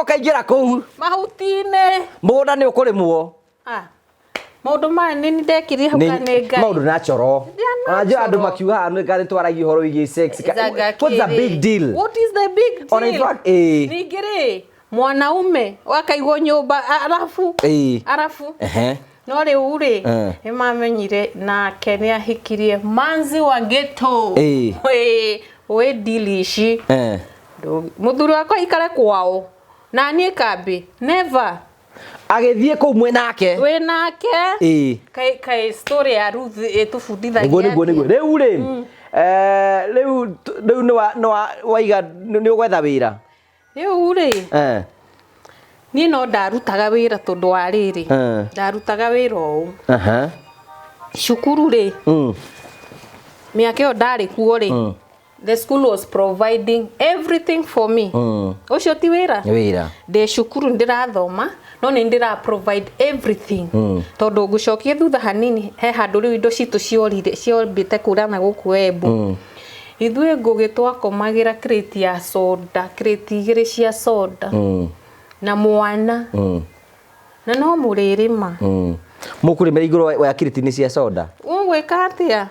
Ũkaingĩra kũu. Mahuti-inĩ. Mũgũnda nĩ ũkũrĩmwo. Maũndũ maya nĩ ndekirie hau kana nĩ Ngai. Maũndũ natural. They are Ona njũĩ andũ natural. makiuga nĩ nĩ twaragia ũhoro wĩgiĩ sex. Zaga What's the kĩrĩ. big deal? What is the big Ona in deal? fact, Ningĩ rĩ, mwanaume wakaigwo nyũmba arabu. Arabu. No rĩu rĩ, nĩ mamenyire nake nĩ ahikirie manzi wa ghetto. Wĩ deal ici. Mũthuri wakwa aikare kwao. Na niĩ kambĩ. Never. Agĩthiĩ kũu mwĩ nake. Wĩ nake. Kaĩ story ya Ruth ĩtũbundithagia Nĩguo, nĩguo, nĩguo. atĩa? Rĩu rĩ, rĩu nĩ wa, waiga nĩ ũgwetha wĩra? Rĩu rĩ, niĩ no ndarutaga wĩra tondũ wa rĩrĩ. Ndarutaga wĩra ũũ. Cukuru rĩ, mĩaka ĩyo ndarĩ kuo rĩ, the school was providing everything for me. Ũcio ti wĩra? Nĩ wĩra. Ndĩ cukuru ndĩrathoma, no nĩ ndĩra provide everything. Tondũ ngũcokie thutha hanini, he handũ rĩu indo citũ ciorire, ciombĩte kũra na gũkũ Embu. Ithuĩ Ngũgĩ twakomagĩra crate ya soda, crate igĩrĩ cia soda. Na mwana. Na no mũrĩrĩma. Mũkũrĩmĩra igũrũ wa kirĩti-inĩ cia soda. Ũgwĩka atĩa?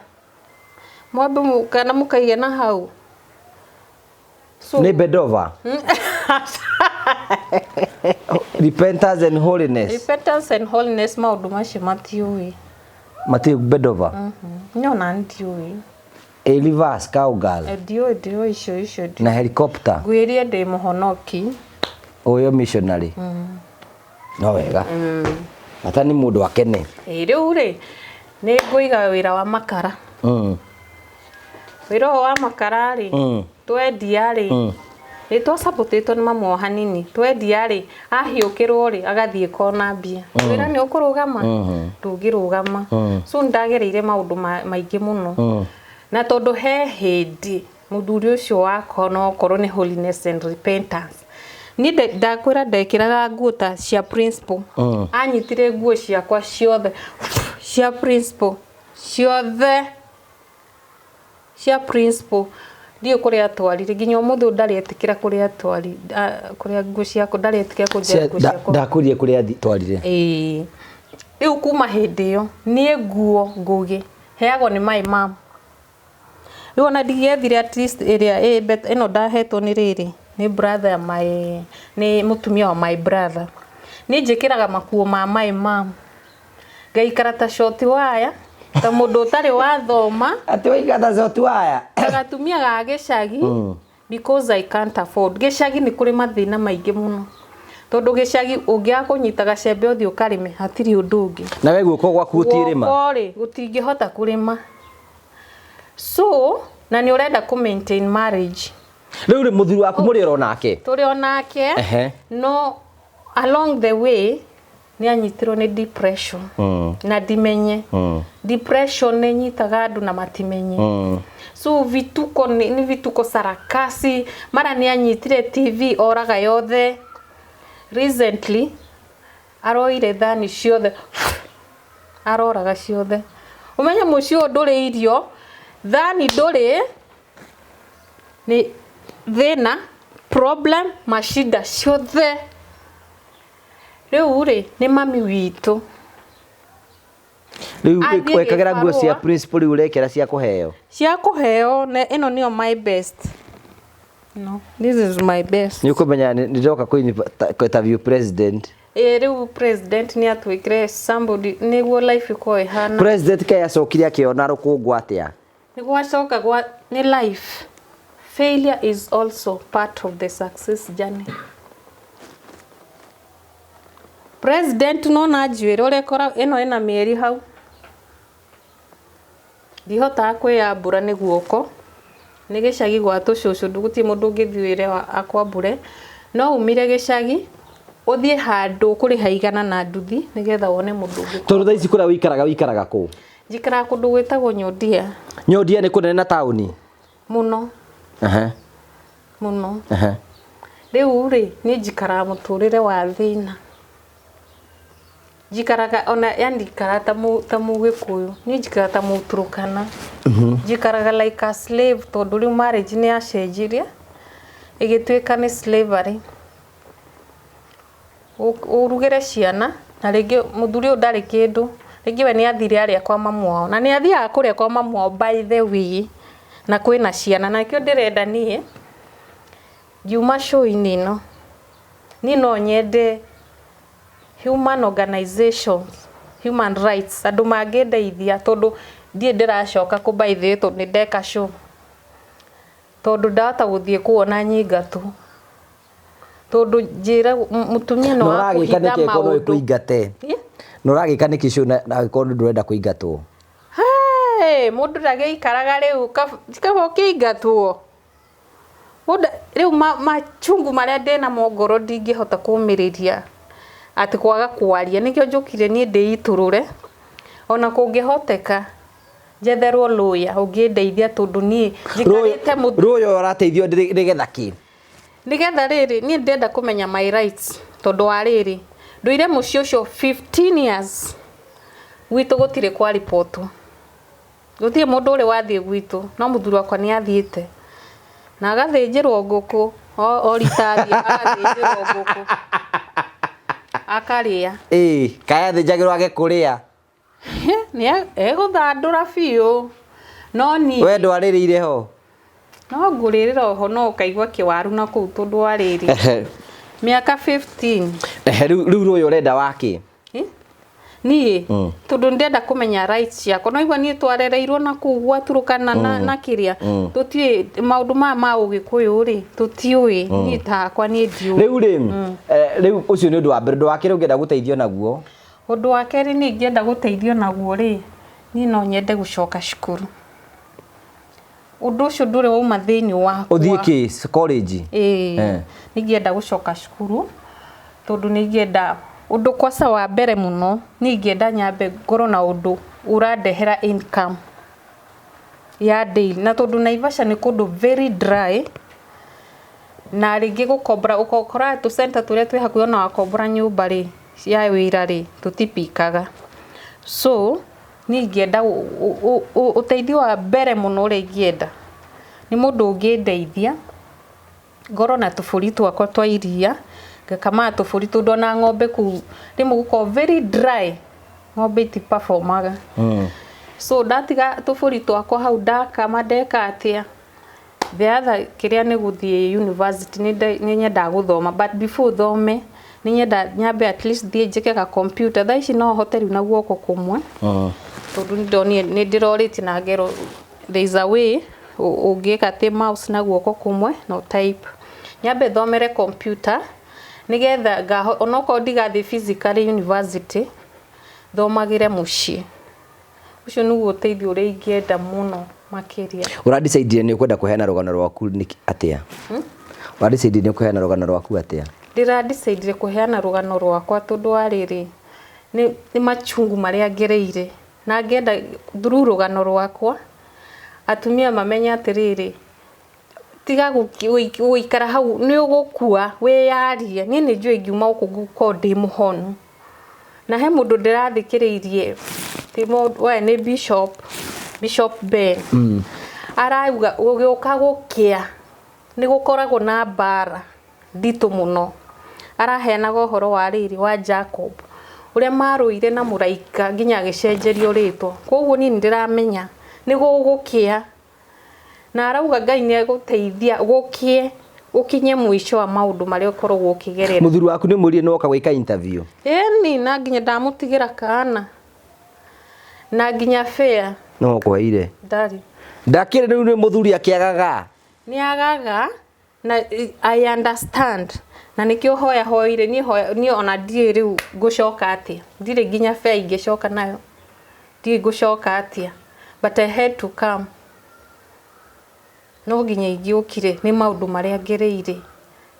Mwambe kana mũkaige na hau. So, Nĩ bend over. Repentance and holiness. Repentance and holiness maũndũ macio matiũĩ. Mati bend over. Nyona ndiũĩ. A reverse cowgirl. Ndiũĩ, ndiũĩ icio icio ndiũĩ. Na helicopter. Ngwĩrie ndĩ mũhonoki. Ũyũ missionary. No wega. Bata nĩ mũndũ akene. Ĩ rĩu rĩ, nĩ ngũiga wĩra wa makara. Wĩra ũyũ wa makara rĩ, twendia rĩ, nĩ twasapotĩtwo nĩ mamu wao hanini. Twendia rĩ, ahiũkĩrwo rĩ, agathiĩ kona mbia. Wĩra nĩ ũkũrũgama? Ndũngĩrũgama. So nĩ ndagereire maũndũ maingĩ mũno. Na tondũ he hĩndĩ mũthuri ũcio wakwa no okorwo nĩ holiness and repentance. Niĩ ndakwĩra ndekĩraga nguo ta cia principal. Anyitire nguo ciakwa ciothe cia principal, ciothe cia principal. Ndiũĩ kũrĩa atwarire, nginya ũmũthĩ ũyũ ndarĩ etĩkĩra kũrĩa atwarire, kũrĩa nguo ciakwa, ndarĩ etĩkĩra kũnjĩra nguo ciakwa. Ndakũrie kũrĩa atwarire. Ĩĩ. Rĩu kuma hĩndĩ ĩyo, niĩ nguo ngũgĩ, heagwo nĩ my mom. Rĩu ona ndingĩethire at least ĩrĩa ĩ better, ĩno ndahetwo nĩ rĩrĩ, nĩ brother my, nĩ mũtumia wa my brother. Niĩ njĩkĩraga makuo ma my mom. Ngaikara ta short wire, ta mũndũ ũtarĩ wathoma. Atĩ waikara ta short wire. Ta gatumia ga gĩcagi, because I can't afford. Gĩcagi nĩ kũrĩ mathĩna maingĩ mũno. Tondũ gĩcagi ũngĩaga kũnyita gacembe ũthiĩ ũkarĩme, hatirĩ ũndũ ũngĩ. Na we guoko gwaku gũtirĩma? Guoko rĩ, gũtingĩhota kũrĩma. So, na nĩ ũrenda kũ maintain marriage. Rĩu rĩ, mũthuri waku mũrĩ oro nake? Tũrĩ o nake. No along the way nĩ anyitirwo nĩ depression. Na ndimenye. Depression nĩ ĩnyitaga andũ na matimenye. So vituko nĩ vituko sarakasi, mara nĩ anyitire TV oraga yothe. Recently aroire thani ciothe, aroraga ciothe. Ũmenye mũciĩ ũyũ ndũrĩ irio, thani ndũrĩ, nĩ thĩna, problem, mashida ciothe. Rĩu rĩ, nĩ mami witũ. Rĩu Athiĩ wekagĩra nguo cia gĩbarũa. principal, rĩu ũrekĩra cia kũheo? Cia kũheo, na ĩno nĩyo my best. No, this is my best. Nĩ ũkũmenya nĩ ndoka kũ interview president. Ĩ rĩu president nĩ atwĩkire somebody nĩguo life ĩkorwo ĩhana. President kaĩ acokire akĩona rũkũngũ atĩa? Nĩ gwacoka gwa nĩ life. Failure is also part of the success journey. President no na njuĩrĩ ũrĩa ĩkora ĩno ĩna mĩeri hau. Ndihotaga kwĩyambũra nĩ guoko. Nĩ gĩcagi gwa tũcũcũ, gũtirĩ mũndũ ũngĩthiĩ wĩre akwambũre. No umire gĩcagi ũthiĩ handũ ũkũrĩha igana na nduthi nĩgetha wone mũndũ ũngĩ. Tondũ thaa ici kũrĩa wĩikaraga, wĩikaraga kũ? Njikaraga kũndũ gwĩtagwo Nyondia. Nyondia nĩ kũnene na taũni? Mũno. Mũno. Rĩu rĩ, niĩ njikaraga mũtũrĩre wa thĩna. Njikaraga ona yani njikaraga ta mũgĩkũyũ. Niĩ njikaraga ta mũturũkana. Njikaraga like a slave tondũ rĩu marriage nĩ yacenjirie ĩgĩtuĩka nĩ slavery. Ũrugĩre ciana na rĩngĩ mũthuri ũyũ ndarĩ kĩndũ. Rĩngĩ we nĩ athire arĩa kwa mamu wao. Na nĩ athiaga kũrĩa kwa mamu wao by the way. Na kwĩna ciana. Na nĩkĩo ndĩrenda niĩ ngiuma show-inĩ ĩno. Niĩ no nyende human organizations, human rights, andũ mangĩndeithia tondũ ndirĩ ndĩracoka kũ by the way tondũ nĩ ndeka show. Tondũ ndahota gũthiĩ kuona nyingatũ. Tondũ njĩra mũtumia no Na ũragĩka akũhitha nĩkĩ korwo no maũndũ. ĩkũingate? Na ũragĩka nĩkĩ show na angĩkorwo ndũrenda kũingatwo? Hey, mũndũ ndagĩikaraga rĩu kaba ũkĩingatwo. Mũndũ rĩu machungu marĩa ndĩnamo ngoro ndingĩhota kũmĩrĩria atĩ kwaga kwaria. Nĩkĩo njũkire niĩ ndĩitũrũre. Ona kũngĩhoteka njetherwo lawyer ũngĩndeithia tondũ niĩ njikarĩte mũthuri. Lawyer ũrateithio nĩgetha kĩ? Nĩgetha rĩrĩ, niĩ ndĩrenda kũmenya my rights tondũ wa rĩrĩ, ndũire mũciĩ ũcio 15 years. Gwitũ gũtirĩ kwa ribotwo. Gũtirĩ mũndũ ũrĩ wathiĩ gwitũ, no mũthuri wakwa nĩ athiĩte. Na agathĩnjĩrwo ngũkũ, o rita athiĩ agathĩnjĩrwo ngũkũ. Akarĩa. Ĩĩ, kaĩ athĩnjagĩrwo age kũrĩa? Nĩ egũthandũra biũ no niĩ We ndwarĩrĩire ho. No ngũrĩrĩra oho no ũkaigua kĩwaru na kũu tondũ wa rĩrĩ mĩaka 15. Ehe, rĩu rũĩ ũrenda wakĩ? Eh? Niĩ tondũ ndĩrenda kũmenya rights ciakwa, no igua niĩ twarereirwo na kũu gwaturũkana na kĩrĩa tũtiũĩ maũndũ maya ma ũgĩkũyũ rĩ, tũtiũĩ, niĩ ta hakwa niĩ ndiũĩ. Rĩu rĩ, rĩu ũcio nĩ ũndũ wa mbere. Ũndũ wa kerĩ ũngĩenda gũteithio naguo? Ũndũ wa kerĩ niĩ ingĩenda gũteithio naguo rĩ, niĩ no nyende gũcoka cukuru. Ũndũ ũcio ndũrĩ wauma thĩinĩ wakwa. Ũthiĩ kĩ college? Ĩĩ. Nĩ ingĩenda gũcoka cukuru tondũ nĩ ingĩenda ũndũ kwaca wa mbere mũno, nĩ ingĩenda nyambe ngorwo na ũndũ ũrandehera income ya daily, na tondũ Naivasha nĩ kũndũ very dry, na rĩngĩ gũkombora ũkoraga tũ center tũrĩa twĩ hakuhĩ, ona wakombora nyũmba rĩ ya wĩra rĩ, tũtipikaga. So niĩ ingĩenda ũteithio wa mbere mũno ũrĩa ingĩenda nĩ mũndũ ũngĩndeithia ngorwo na tũbũri twakwa twa iria, ngakamaga tũbũri, tondũ ona ng'ombe kũu rĩmwe gũkoragwo very dry, ng'ombe itiperformaga. So ndatiga tũbũri twakwa hau, ndakama, ndeka atĩa. The other kĩrĩa nĩ gũthiĩ university, nĩ nyendaga gũthoma, but before thome nĩ nyenda nyambe at least thiĩ njĩke ka computer. Thaa ici no hote rĩu na guoko kũmwe, tondũ nĩ ndonire nĩ ndĩrorĩtie na ngerwo there is a way ũngĩka atĩ mouse na guoko kũmwe no type. Nyambe thomere computer nĩgetha onokorwo ndigathiĩ physically university, thomagĩre mũciĩ. Ũcio nĩguo ũteithio ũrĩa ingĩenda mũno makĩria. Ũradecide nĩ ũkwenda kũheana rũgano rwaku nĩkĩ atĩa? Ũradecide nĩ ũkũheana rũgano rwaku atĩa? Ndĩradecidire kũheana rũgano rwakwa tondũ wa rĩrĩ, nĩ machungu marĩa ngereire, na ngenda through rũgano rwakwa atumia mamenye atĩrĩrĩ, tiga gũikara hau, nĩ ũgũkua, wĩyarie. Niĩ nĩ njũĩ ngiuma gũkũ ngũkorwo ndĩ mũhonu. Na he mũndũ ndĩrathikĩrĩirie, ti mũndũ, we nĩ Bishop Ben, arauga gũgĩũka gũkĩa nĩ gũkoragwo na mbara nditũ mũno. Araheanaga ũhoro wa rĩrĩ wa Jacob, ũrĩa marũire na mũraika nginya agĩcenjerio rĩtwa. Koguo niĩ nĩ ndĩramenya nĩ gũgũkĩa, na arauga Ngai nĩ egũteithia gũkĩe ũkinye mũico wa maũndũ marĩa ũkoragwo ũkĩgerera. Mũthuri waku nĩ mũrie nĩ woka gwĩka interview? Ĩni, na nginya ndamũtigĩra kana na nginya fare. No ũkũheire? Ndarĩ. Ndakĩrĩ rĩu nĩ mũthuri akĩagaga? Nĩ agaga, na I understand, na nĩkĩo hoya hoire niĩ hoya niĩ ona ndiũĩ rĩu ngũcoka atĩa, ndirĩ nginya fare ingĩcoka nayo, ndiũĩ ngũcoka atĩa, but I had to come. No nginya ingĩũkire nĩ maũndũ marĩa ngereire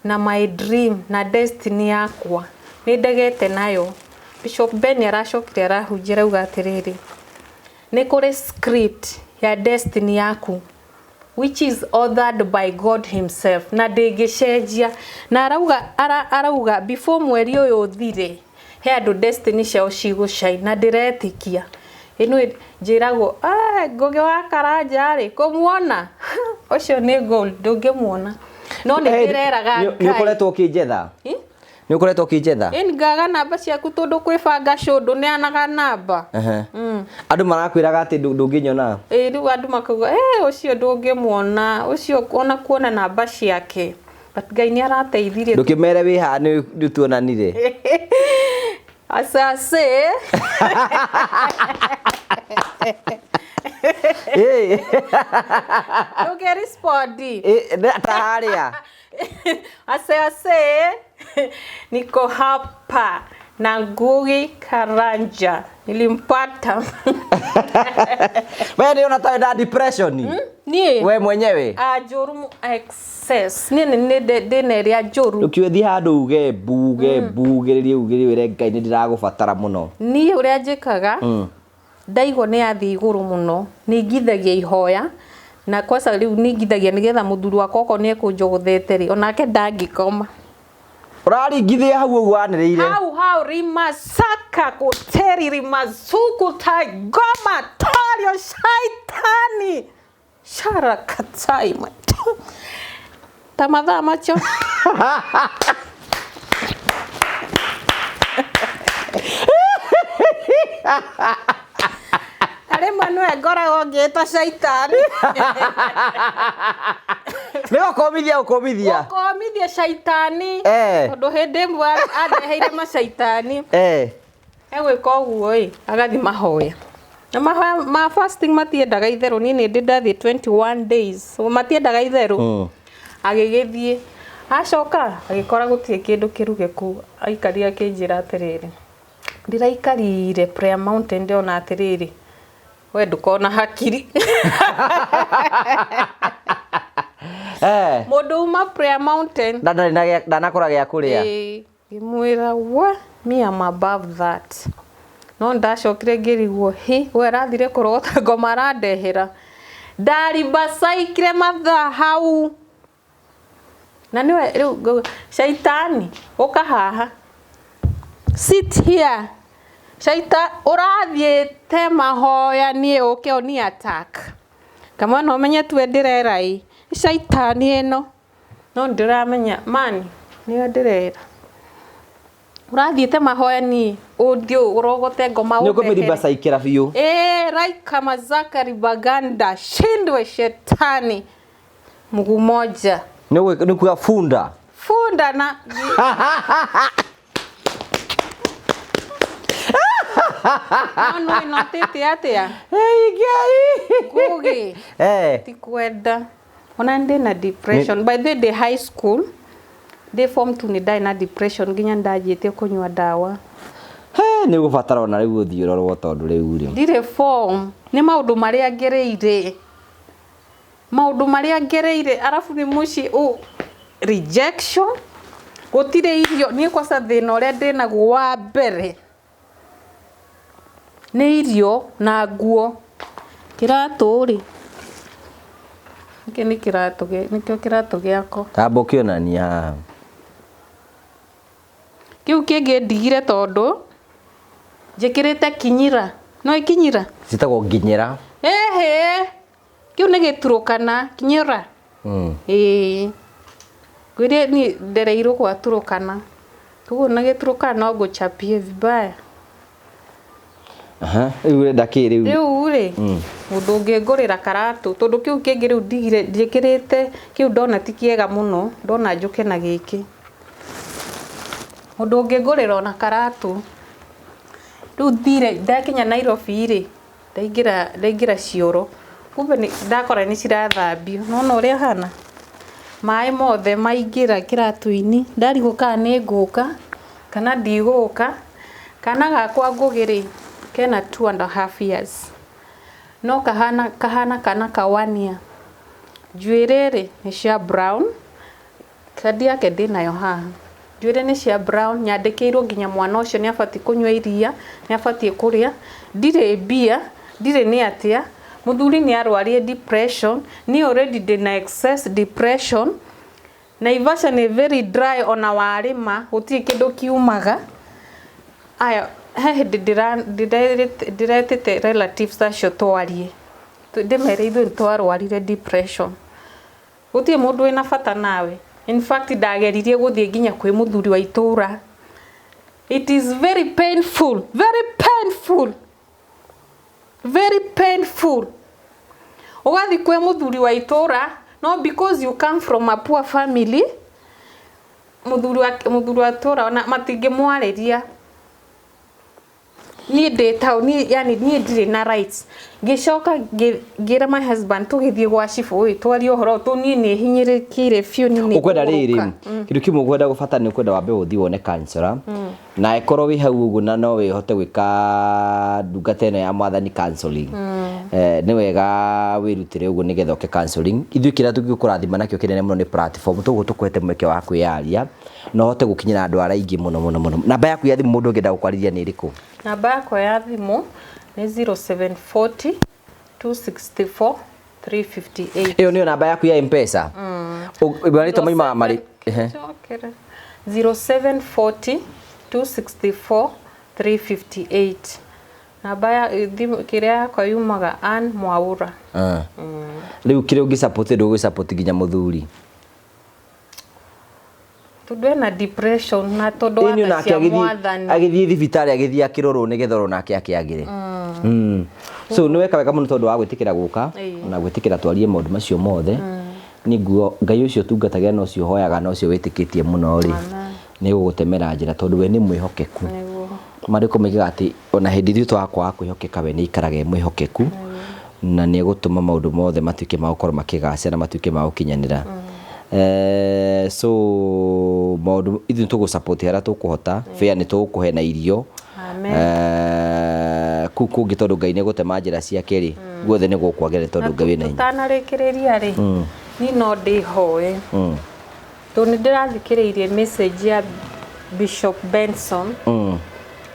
na my dream na destiny yakwa nĩ ndegete nayo. Bishop Ben aracokire arahunjia, arauga atĩrĩrĩ, nĩ kũrĩ script ya destiny yaku which is authored by God himself na ndĩngĩcenjia, na arauga before mweri ũyũ ũthire he andũ destiny ciao cigũshine, na ndĩretĩkia ĩno njĩragwo Ngũgĩ wa Karanja rĩ, kũmuona ũcio nĩ gold, ndũngĩmuona, no nĩ ndĩreraga Nĩ Ngai. Ũkoretwo ũkĩnjetha? Nĩ ũkoretwo ũkĩnjetha? Ĩ, ngaga namba ciaku tondũ kwĩbanga show ndũneanaga namba. Andũ marakwĩraga atĩ ndũngĩnyona? Ĩ, rĩu andũ makauga ũcio ndũngĩmuona, ũcio ona kuona namba ciake, but Ngai nĩ arateithirie. Ndũkĩmere wĩ haha nĩ tuonanire. Asase. Ndũngĩ respond. Ta harĩa. Ase ase. Niko hapa na Ngugi Karanja. Nilimpata. We nĩ ona ta wĩna depression? Niĩ? We mwenyewe? Ah, njũru excess. Niĩ nĩ ndĩna ĩrĩa njũru. Ũkiuga thiĩ handũ uge mbuge, mbugĩrĩrie, ugĩrĩrie wĩre Ngai nĩ ndĩragũbatara mũno. Niĩ ũrĩa njĩkaga, ndaigua nĩ yathiĩ igũrũ mũno, ningithagia ihoya, na kwaca rĩu ningithagia nĩgetha mũthuri wakwa okorwo nĩ ekũnjogothete rĩ, onake ndangĩkoma. Ũraringithia hau ũguo wanĩrĩire? Hau hau, rimasaka kuteri rimasuku tai goma tario shaitani sharakatai ta mathaa macio. Ngoragwo ngĩĩta caitani. Nĩ gũkũmithia gũkũmithia. Gũkũmithia caitani. Eh. Tondũ hĩndĩ ĩmwe andeheire macaitani. Eh. Egwĩka ũguo ĩ, agathiĩ mahoya. Na mahoya ma fasting matiendaga itherũ, niĩ nĩ ndĩ ndathiĩ 21 days, matiendaga itherũ. Agĩgĩthiĩ, acoka agĩkora gũtirĩ kĩndũ kĩruge kũu, aikarire akĩnjĩra atĩrĩrĩ, ndĩraikarire prayer mountain ndĩrona atĩrĩrĩ, we ndũkona hakiri. Eh. Mũndũ uma prayer mountain. Na ndarĩ na ndanakora gĩa kũrĩa. Ĩĩ, ngĩmwĩra we me am above that. No ndacokire ngĩrigwo hi we arathire kũrogota ngoma arandehera. Ndaribacaikire mathaa hau. Na nĩwe rĩu ngauga caitani ũka haha. Sit here. Caita ũrathiĩte mahoya niĩ ũke ũni attack. Kamwana ũmenye tuwe ndĩrera ĩ. Caitani ĩno. No ndĩramenya mani nĩyo ndĩrera. Ũrathiĩte mahoya niĩ ũthiĩ ũrogote ngoma Nĩ ũndehere. ũkũmĩribacaikĩra biũ. Eh, raika mazakari baganda shindwe shetani mguu moja Nĩ kuga funda. funda na no nĩ notĩte atĩa Hey, Ngai. Ngugi Eh. ti kwenda ona ndĩ na depression by the way ndĩ high school ndĩ form 2 nĩ ndarĩ na depression nginya ndanjĩtie kũnyua ndawa. He, nĩ ũgũbatara ona rĩu ũthiĩ ũrorwo tondũ rĩu rĩ. Ndirĩ form nĩ maũndũ marĩa ngereire, maũndũ marĩa ngereire, arabu nĩ mũciĩ ũ rejection, gũtirĩ irio. Niĩ kwanza thĩna ũrĩa ndĩnaguo wa mbere nĩ irio na nguo. Kĩratũ rĩ, gĩkĩ nĩ kĩratũ nĩkĩo kĩratũ gĩakwa. Tamba ũkĩonania haha. Kĩu kĩngĩ ndigire tondũ njĩkĩrĩte kinyira. No ikinyira? Citagwo nginyĩra. Ĩhĩ, kĩu nĩ gĩturũkana, kinyĩra. Ĩĩ. Ngwĩre niĩ ndereirwo gwa Turũkana. Koguo na gĩturũkana no ngũchapie vibaya. Aha, rĩu ũrenda kĩ rĩu? Rĩu rĩ, mũndũ ũngĩngũrĩra karatũ, tondũ kĩu kĩngĩ rĩu ndigire njĩkĩrĩte, kĩu ndona ti kĩega mũno, ndona njũke na gĩkĩ. Mũndũ ũngĩngũrĩra ona karatũ. Rĩu thire, ndakinya Nairobi rĩ, ndaingĩra cioro. Kumbe nĩ ndakora nĩ cirathambio. Nĩwona ũrĩa hana? Maĩ mothe maingĩra kĩratũ-inĩ. Ndarigwo kana nĩ ngũka, kana ndigũka. Kana gakwa Ngũgĩ rĩ, kena 2.5 years. No kahana kana ka 1 year. Njuĩrĩ rĩ, nĩ cia brown. Kandi yake ndĩnayo haha. Njuĩrĩ nĩ cia brown, nyandĩkĩirwo nginya mwana ũcio nĩ abatiĩ kũnyua iria, nĩ abatiĩ kũrĩa. Ndirĩ mbia, ndirĩ nĩ atĩa. Mũthuri nĩ arwarire depression, niĩ already ndĩna excess depression. Naivasha nĩ very dry ona warĩma, gũtirĩ kĩndũ kiumaga. Aya, he hĩndĩ ndĩretĩte relatives acio twarie. Ndĩmere ithuĩ nĩ twarwarire depression. Gũtirĩ mũndũ wĩna bata nawe. In fact, ndageririe gũthiĩ nginya kwĩ mũthuri wa itũra. It is very painful, very painful. Very painful. Ũgathiĩ kwĩ mũthuri wa itũra, no because you come from a poor family, mũthuri wa itũra ona matingĩmwarĩria. Niĩ ndĩ taũni, yani niĩ ndirĩ na rights. Ngĩcoka ngĩra my husband tũgĩthiĩ gwa cibũ ĩ, twarie ũhoro ũyũ, niĩ nĩ hinyĩrĩkĩire biũ, niĩ nĩ Ũkwenda rĩrĩ, ngũgũrũka. kĩndũ kĩmwe ũkwenda gũbata nĩ ũkwenda wambe ũthiĩ wone counselor. Na ĩkorwo wĩ hau ũguo na no wĩhote gwĩka ndungata ĩno ya mwathani counseling. Nĩ wega wĩrutĩre ũguo nĩgetha ũke counseling. Ithuĩ kĩrĩa tũngĩkũrathima nakĩo kĩnene mũno nĩ platform, toguo tũkũhete mweke wa kwĩyaria na ũhote gũkinyĩra andũ arĩa aingĩ mũno mũno mũno. Namba yaku ya thimũ mũndũ ũngĩenda gũkwarĩria nĩ ĩrĩkũ? Namba yakwa ya thimũ nĩ 0740 264 358. Ĩyo nĩyo namba yaku ya M-Pesa? Marĩtwa maumaga marĩ? Cokera. 0740 264 358. Namba ya thimũ kĩrĩa yakwa yumaga Ann Mwaura. Rĩu kĩrĩa ũngĩ support ndũgũ support nginya mũthuri. Tondũ ena depression na tondũ wa Ĩni tha onake cia mwathani. agĩthiĩ thibitarĩ agĩthiĩ akĩrorwo nĩgetha orwo nake akĩagĩre. So nĩ weka wega mũno tondũ wa gwĩtĩkĩra gũka na gwĩtĩkĩra twarie maũndũ macio mothe. Nĩguo Ngai ũcio ũtungatagĩra na ũcio ũhoyaga na ũcio wĩtĩkĩtie mũno rĩ, nĩ gũgũtemera njĩra tondũ we nĩ mwĩhokeku. Maandĩko moigaga atĩ ona hĩndĩ ithuĩ twakwaga kwĩhokeka we nĩ aikaraga e mwĩhokeku na nĩ egũtũma maũndũ mothe matuĩke ma gũkorwo makĩgacĩra na matuĩke ma gũkinyanĩra. So maũndũ ithuĩ nĩ tũgũ support harĩa tũkũhota, fare nĩ tũgũkũhe na irio. Kũu kũngĩ tondũ Ngai nĩ egũtema njĩra ciake rĩ, guothe nĩ gũkwagĩra tondũ Ngai wĩna hinya. Tũtanarĩkĩrĩria rĩ, niĩ no ndĩhoe tondũ nĩ ndĩrathikĩrĩirie message ya Bishop Benson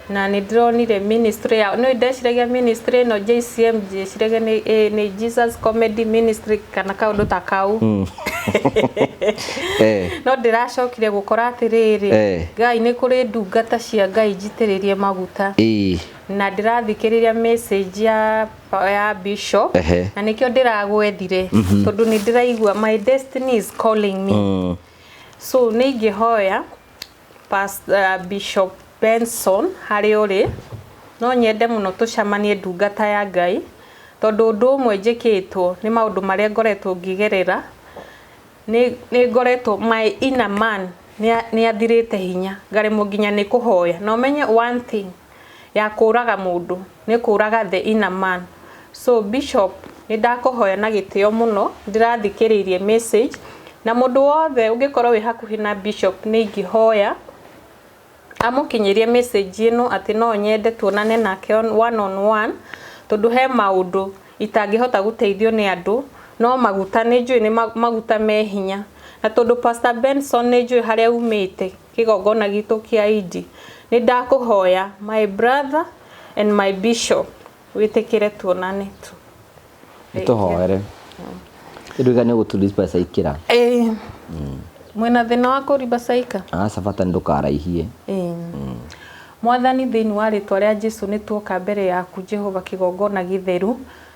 na nĩ ndĩronire ministry yao. Nĩ ndeciragia ministry ĩno JCM, njeciragia nĩ Jesus Comedy Ministry kana kaũndũ ta kau. No ndĩracokire gũkora atĩrĩrĩ, Ngai nĩ kũrĩ ndungata cia Ngai njitĩrĩrie maguta. Na ndĩrathikĩrĩria message ya Bishop na nĩkĩo ndĩragwethire tondũ nĩ ndĩraigua my destiny is calling me. So nĩ ingĩhoya Bishop Benson harĩa ũrĩ, no nyende mũno tũcemanie ndungata ya Ngai tondũ ũndũ ũmwe njĩkĩtwo nĩ maũndũ marĩa ngoretwo ngĩgerera, nĩ ngoretwo my inner man nĩ athirĩte hinya, ngaremwo nginya nĩ kũhoya. Na ũmenye one thing ya kũraga mũndũ nĩ kũraga the inner man. So Bishop, nĩ ndakũhoya na gĩtĩo mũno, ndĩrathikĩrĩirie message na mũndũ wothe ũngĩkorwo wĩ hakuhĩ na Bishop nĩ ingĩhoya amũkinyĩrie message ĩno atĩ no nyende tuonane nake one on one tondũ he maũndũ itangĩhota gũteithio nĩ andũ, no maguta nĩ njũĩ nĩ maguta me hinya. Na tondũ Pastor Benson nĩ njũĩ harĩa umĩte kĩgongona gitũ kĩa Indi, nĩ ndakũhoya my brother and my bishop wĩtĩkĩre tuonane tu. Nĩtũhoere. Nduga nĩ ũgũtũribaca ikĩra. Mwĩna thĩna wa kũribacaika? Aca bata nĩ ndũkaraihie. Mwathani thĩinĩ wa rĩtwa rĩa Jesu nĩ tuoka mbere yaku Jehova kĩgongona gĩtheru,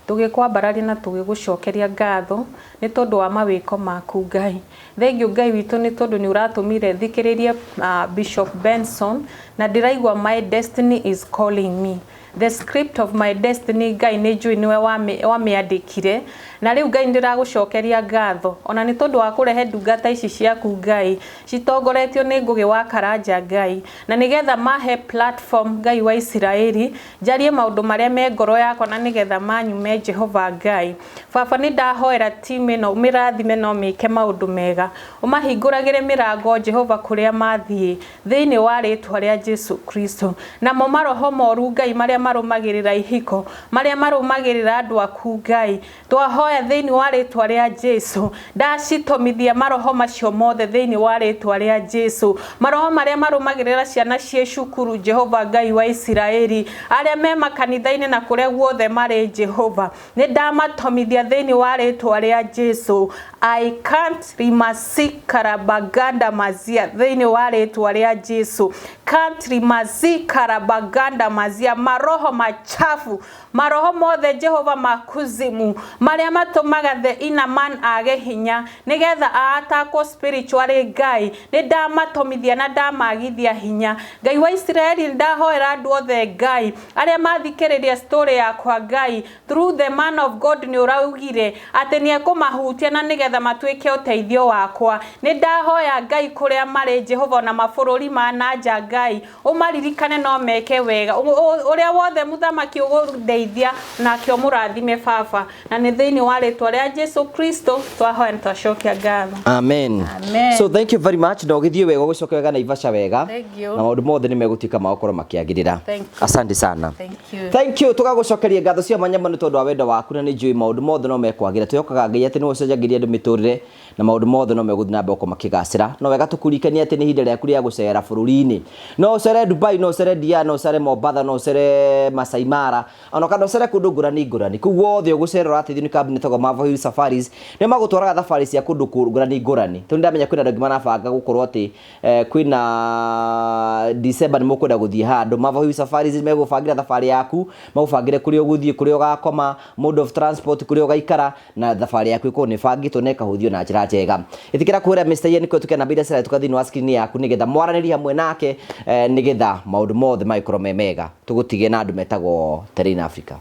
tũgĩkwambararia na tũgĩgũcokeria ngatho nĩ tondũ wa mawĩko maku Ngai. Thengiũ Ngai witũ nĩ tondũ nĩ ũratũmire thikĩrĩrie Bishop Benson na ndĩraigua my destiny is calling me. The script of my destiny Ngai nĩ njũĩ nĩwe wamĩandĩkire na rĩu Ngai ndĩragũcokeria ngatho ona nĩ tondũ wa kũrehe ndungata ici ciaku Ngai citongoretio nĩ Ngũgĩ wa Karanja Ngai na nĩgetha mahe platform Ngai wa Isiraeli njarie maũndũ marĩa me ngoro yakwa na nĩgetha manyume Jehova Ngai. Baba nĩ ndahoera team ĩno ũmĩrathime na ũmĩke maũndũ mega, ũmahingũragĩre mĩrango Jehova kũrĩa mathiĩ thĩinĩ wa rĩtwa rĩa Jesu Kristo. Namo maroho moru Ngai marĩa marũmagĩrĩra ihiko, marĩa marũmagĩrĩra andũ aku Ngai, twahoya thĩinĩ wa rĩtwa rĩa Jesu, ndacitomithia maroho macio mothe thĩinĩ wa rĩtwa rĩa Jesu. Maroho marĩa marũmagĩrĩra ciana ciĩ cukuru Jehova Ngai wa Isiraeli, arĩa me makanitha-inĩ na kũrĩa guothe marĩ Jehova, nĩ ndamatomithia thĩinĩ wa rĩtwa rĩa Jesu. I can't rimasi karabaganda mazia thĩinĩ wa rĩtwa rĩa Jesu. Can't rimasi karabaganda mazia, maroho machafu, maroho mothe Jehova makuzimu marĩa matũmaga the inner man age hinya nĩgetha aatakwo spiritually Ngai, nĩ ndamatomithia na ndamagithia hinya. Ngai wa Isiraeli ndahoera andũ othe Ngai arĩa mathikĩrĩria story yakwa Ngai through the man of God nĩ ũraugire atĩ nĩ ekũmahutia na nĩgetha matuĩke ũteithio wakwa. Nĩ ndahoya Ngai kũrĩa marĩ Jehova na mabũrũri ma nanja Ngai ũmaririkane no meke wega, ũrĩa wothe mũthamaki ũgũndeithia nake ũmũrathime baba, na nĩ thĩinĩ wa rĩtwa rĩa Jesu Kristo twahoya na twacokia ngatho. Amen. Amen. So thank you very much. Na ũgĩthiĩ wega ũgĩcoke wega Naivasha wega. Thank you. Na maũndũ mothe nĩ megũtuĩka ma gũkorwo makĩagĩrĩra. Thank you. Asante sana. Thank you. Thank you. Tũgagũcokeria ngatho cia mwanya mũno tondũ wa wendo waku na nĩ njũĩ maũndũ mothe no mekwagĩra. Twĩhokaga Ngai atĩ nĩwe ũcenjagĩria andũ mĩtũrĩre na maũndũ mothe no megũthiĩ na mbere gũkorwo makĩgacĩra. No wega tũkũririkanie atĩ nĩ ihinda rĩaku rĩa gũcera bũrũri-inĩ. No ũcere Dubai, no ũcere Diani, no ũcere Mombatha, no ũcere Masai Mara, ona kana ũcere kũndũ ngũrani ngũrani. Kũu guothe ũgũcera ũrateithio nĩ kambuni ĩtagwo Marvel Hill Safaris, nĩo magũtwaraga thabarĩ cia kũndũ ngũrani ngũrani. Tondũ nĩndamenya kwĩna andũ aingĩ marabanga gũkorwo atĩ kwĩna December nĩ mũkwenda gũthiĩ handũ. Marvel Hill Safaris nĩ megũbangĩra thabarĩ yaku, magũbangĩre kũrĩa ũgũthiĩ, kũrĩa ũgakoma, mode of transport kũrĩa ũgaikara, na thabarĩ yaku ĩkorwo nĩ ĩbangĩtwo na ĩkahũthio na njĩra njega. Ĩtĩkĩra kũhũra Mr. Ian kũhetũkĩra namba iria cirahĩtũka thĩinĩ wa screen yaku nĩgetha mwaranĩrie hamwe nake, nĩgetha maũndũ mothe magĩkorwo me mega. Tũgũtige na andũ metagwo Terrain Africa.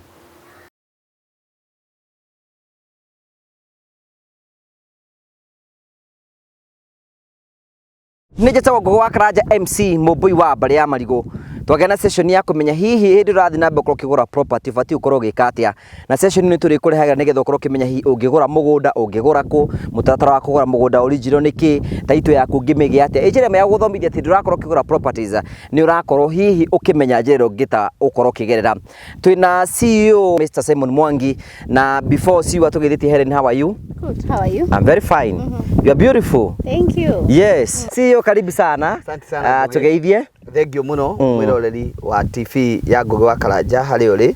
Nĩ njĩtagwo Ngũgĩ wa Karanja MC mũmbũi wa mbarĩ ya marigũ. Twagĩa na session ya kũmenya hihi hĩndĩ ũrathiĩ na mbere gũkorwo ũkĩgũra property ũbatiĩ gũkorwo ũgĩka atĩa. Na session nĩ tũrĩkũrehagĩra nĩgetha ũkorwo ũkĩmenya hihi ũngĩgũra mũgũnda ũngĩgũra kũ, mũtaratara wa kũgũra mũgũnda original nĩ kĩ, title yaku ũngĩmĩgĩa atĩa. Ĩ njĩra ĩmwe ya gũgũthomithia atĩ ndũrakorwo ũkĩgũra properties, nĩ ũrakorwo hihi ũkĩmenya njĩra ĩrĩa ũngĩta ũkorwo ũkĩgerera. Twĩna CEO Mr. Simon Mwangi na before CEO atũgeithĩtie Helen, how are you? Good. How are you? I'm very fine. You are beautiful. Thank you. Yes. CEO karibu sana. Asante sana, Ah, Ngugi. tugeithie. Thank you muno mwiroreri wa TV ya Ngugi wa Karanja harĩa ũrĩ.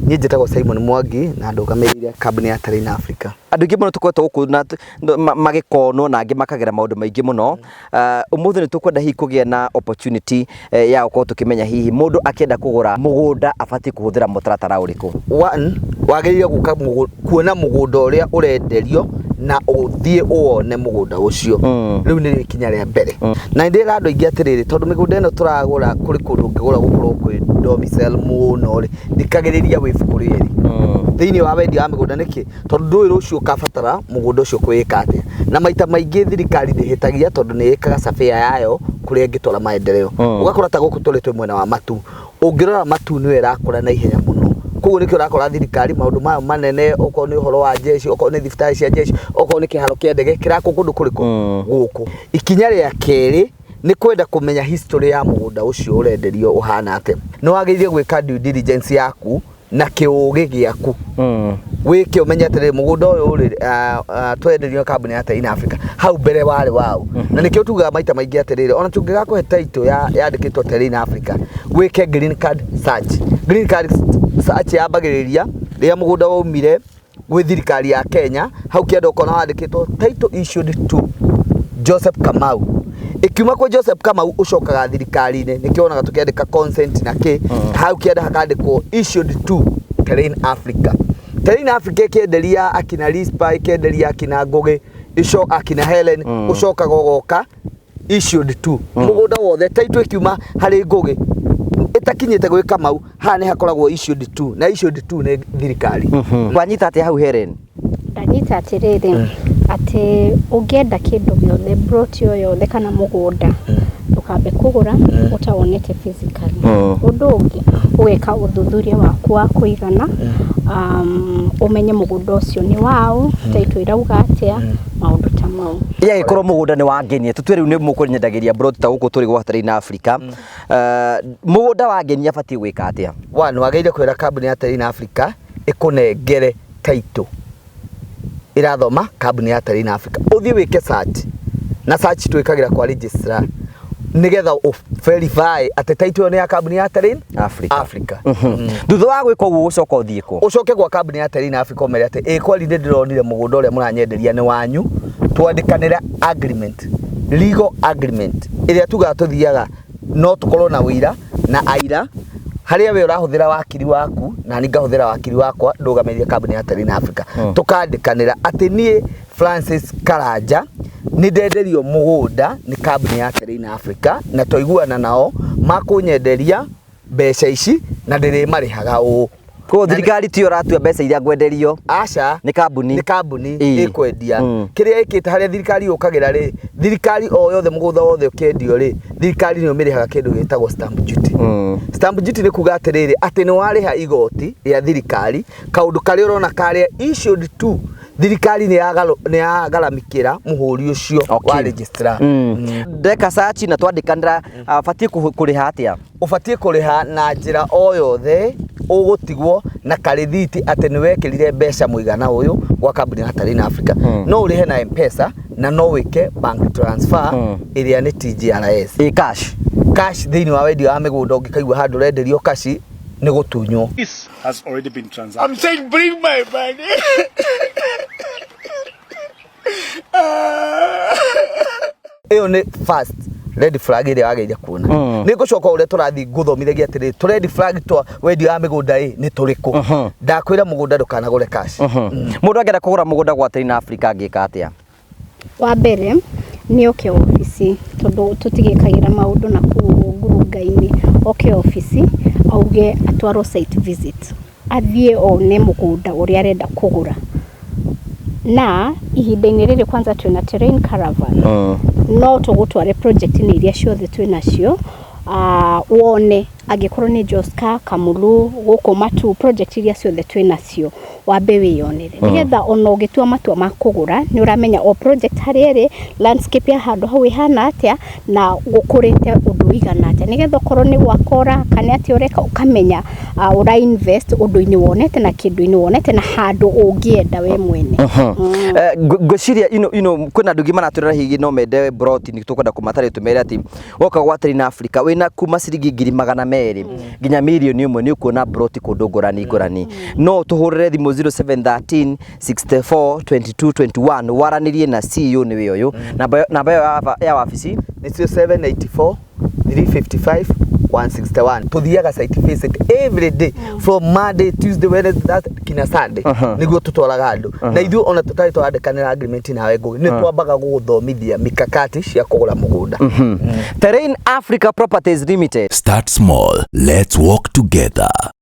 Niĩ njĩtagwo Simon Mwangi na ndũgamĩrĩire kambuni ya Terrain Africa. Andũ aingĩ mũno tũkoretwo gũkũ na magĩkonwo na angĩ makagera maũndũ maingĩ mũno. Ũmũthĩ nĩ tũkwenda hihi kũgĩa na opportunity ya gũkorwo tũkĩmenya hihi mũndũ akĩenda kũgũra mũgũnda abatiĩ kũhũthĩra mũtaratara ũrĩkũ. One, wagĩrĩire gũka kuona mũgũnda ũrĩa ũrenderio na ũthiĩ ũwone mũgũnda ũcio. Rĩu nĩrĩo ikinya rĩa mbere. Na nĩndĩra andũ aingĩ atĩrĩrĩ, tondũ mĩgũnda ĩno tũragũra kũrĩ kũndũ ũngĩgũra gũkorwo kwĩ domicile mũno rĩ, thikagĩrĩria wĩ ibuku rĩerĩ. Thĩinĩ wa wendia wa mĩgũnda nĩkĩ? Tondũ ndũĩ rũciũ ũkabatara mũgũnda ũcio kwĩĩka atĩa. Na maita maingĩ thirikari ndĩhĩtagia tondũ nĩ ĩkaga surveyor yayo kũrĩa ĩngĩtwara maendeleo. Ũgakora ta gũkũ tũrĩ twĩ mwena wa Matu. Ũngĩrora Matu nĩyo ĩrakũra na ihenya mũno. Koguo nĩkĩo ũrakora thirikari maũndũ mayo manene, okorwo nĩ ũhoro wa jeshi, okorwo nĩ thibitarĩ cia jeshi, okorwo nĩ kĩharo kĩa ndege kĩrakwo kũndũ kũrĩkũ? Gũkũ. Ikinya rĩa kerĩ nĩ kwenda kũmenya history ya mũgũnda ũcio ũrenderio ũhana atĩa. Nĩ wagĩrĩire gwĩka due diligence yaku na kĩũgĩ gĩaku. Wĩke ũmenye atĩrĩrĩ, mũgũnda ũyũ rĩ, twenderio nĩ kambuni ya Terrain Africa, hau mbere warĩ waũ. Na nĩkĩo tugaga maita maingĩ atĩrĩrĩ, ona tũngĩgakũhe title yandĩkĩtwo Terrain Africa, wĩke green card search. Green card search yambagĩrĩria rĩrĩa mũgũnda waumire gwĩ thirikari ya Kenya, hau kĩanda ũkona wandĩkĩtwo title issued to Joseph Kamau. Ĩkiuma kwĩ Joseph Kamau ũcokaga thirikari-inĩ, nĩkĩo wonaga tũkĩandĩka consent na kĩ, hau kĩanda hakandĩkwo issued to Terrain Africa. Terrain Africa ĩkĩenderia akina Rispa, ĩkĩenderia akina Ngũgĩ, ico akina Helen, ũcokaga ũgoka issued to mũgũnda wothe title ĩkiuma harĩ Ngũgĩ ĩtakinyĩte gwĩ Kamau, haha nĩ hakoragwo issued to, na issued to nĩ thirikari. Wanyita atĩa hau Helen? Ndanyita atĩrĩrĩ, atĩ ũngĩenda kĩndũ gĩothe, plot o yothe kana mũgũnda, ndũkambe kũgũra ũtawonete physically. Ũndũ ũngĩ, ũgeka ũthuthuria waku wa kũigana, ũmenye mũgũnda ũcio nĩ waũ, title ĩrauga atĩa, maũndũ ta mau. Yagĩkorwo mũgũnda nĩ wangenia, tũtue rĩu nĩ mũkũnyendagĩria plot ta gũkũ tũrĩ gwa Terrain Africa. Mũgũnda wangenia abatiĩ gwĩka atĩa? One, wagĩrĩire kwĩra kambuni ya Terrain Africa ĩkũnengere title ĩrathoma kambuni ya Terrain Africa, ũthiĩ wĩke search, na search twĩkagĩra kwa registrar nĩgetha ũ verify atĩ title ĩyo nĩ ya kambuni ya Terrain Africa. Africa. Thutha wa gwĩka ũguo ũcoka ũthiĩ kũ? Ũcoke gwa kambuni ya Terrain Africa ũmere atĩ ĩ kweli nĩ ndĩronire mũgũnda ũrĩa mũranyenderia nĩ wanyu, twandĩkanĩre agreement, legal agreement ĩrĩa tugaga tũthiaga no tũkorwo na ũira na aira harĩa we ũrahũthĩra wakiri waku na niĩ ngahũthĩra wakiri wakwa ndũgamĩrĩire kambuni ya Terrain Africa. Tũkandĩkanĩra atĩ niĩ Francis Karanja nĩ ndenderio mũgũnda nĩ kambuni ya Terrain Africa na twaiguana nao makũnyenderia mbeca ici na ndĩrĩmarĩhaga ũũ. Koguo thirikari tiyo ĩratua mbeca iria ngwenderio? Aca. Nĩ kambuni. Nĩ kambuni Ĩĩ. ĩkwendia. Kĩrĩa ĩkĩte harĩa thirikari yũkagĩra rĩ, thirikari o yothe mũgũnda wothe ũkĩendio rĩ, thirikari nĩyo mĩrĩhaga kĩndũ gĩtagwo stamp duty. Stamp duty nĩ kuga atĩrĩrĩ, atĩ nĩ warĩha igoti rĩa thirikari, kaũndũ karĩa ũrona karĩa issued to thirikari nĩ yagaramikĩra mũhũri ũcio wa registrar. Ndeka search na twandĩkanĩra, batiĩ kũrĩha atĩa? Ũbatiĩ kũrĩha na njĩra o yothe ũgũtigwo na karĩthiti atĩ nĩ wekĩrire mbeca mũigana ũyũ gwa kambuni ya Terrain Africa. No ũrĩhe na M-Pesa na no wĩke bank transfer ĩrĩa nĩ TGRS. Ĩ cash. Cash thĩinĩ wa wendia wa mĩgũnda ũngĩkaigua handũ ũrenderio cash nĩ gũtunywo. This has already been transacted. I'm saying bring my money. Ĩyo nĩ first red flag ĩrĩa wagĩrĩire kuona. Nĩ ngũcoka ũrĩa tũrathiĩ ngũthomithagia atĩrĩrĩ, tũ red flag twa wendia wa mĩgũnda ĩ nĩ tũrĩkũ. Ndakwĩra mũgũnda ndũkanagũre cash. Mũndũ angĩenda kũgũra mũgũnda gwa Terrain Africa angĩka atĩa? Wa mbere nĩ oke obici, tondũ tũtigĩkagĩra maũndũ na kũu ngurunga-inĩ. Oke obici auge atwarwo site visit, athiĩ one mũgũnda ũrĩa arenda kũgũra. Na ihinda-inĩ rĩrĩ kwanza twĩna Terrain Caravan, no tũgũtware project-inĩ iria ciothe twĩ nacio, wone angĩkorwo nĩ Joska, Kamulu, gũkũ Matu, project iria ciothe twĩ nacio, wambe wĩyonere, nĩgetha ona ũgĩtua matua ma kũgũra nĩ ũramenya o project harĩa ĩrĩ, landscape ya handũ hau ĩhana atĩa, na gũkũrĩte ũndũ ũigana atĩa, nĩgetha okorwo nĩ gwaka ũraka, nĩ atĩa ũreka, ũkamenya ũra invest ũndũ-inĩ wonete na kĩndũ-inĩ wonete na handũ ũngĩenda we mwene. Ngwĩciria ino kwĩna andũ aingĩ maratwĩrora, hihi no mende broti, nĩ tũkwenda kũmatarĩria, tũmere atĩ woka gwa Terrain Africa wĩna kuma ciringi 200,000 nginya 1,000,000 nĩ ũkuona broti kũndũ ngũrani ngũrani. No tũhũrĩre thimũ 0713 64 22 21 waranĩrie na CEO, nĩwe ũyũ. Namba ĩyo ya wabici? Nĩ 784 355 161. Tuthiaga site visit every day from Monday, Tuesday, Wednesday, Thursday kinya Sunday, niguo tutwaraga andu na ithuĩ ona tũtarĩ twarandĩkanĩra agreement nawe, Ngũgĩ, nĩ twambaga gũgũthomithia mikakati cia kũgũra mũgũnda. Terrain Africa Properties Limited. Start small. Let's walk together.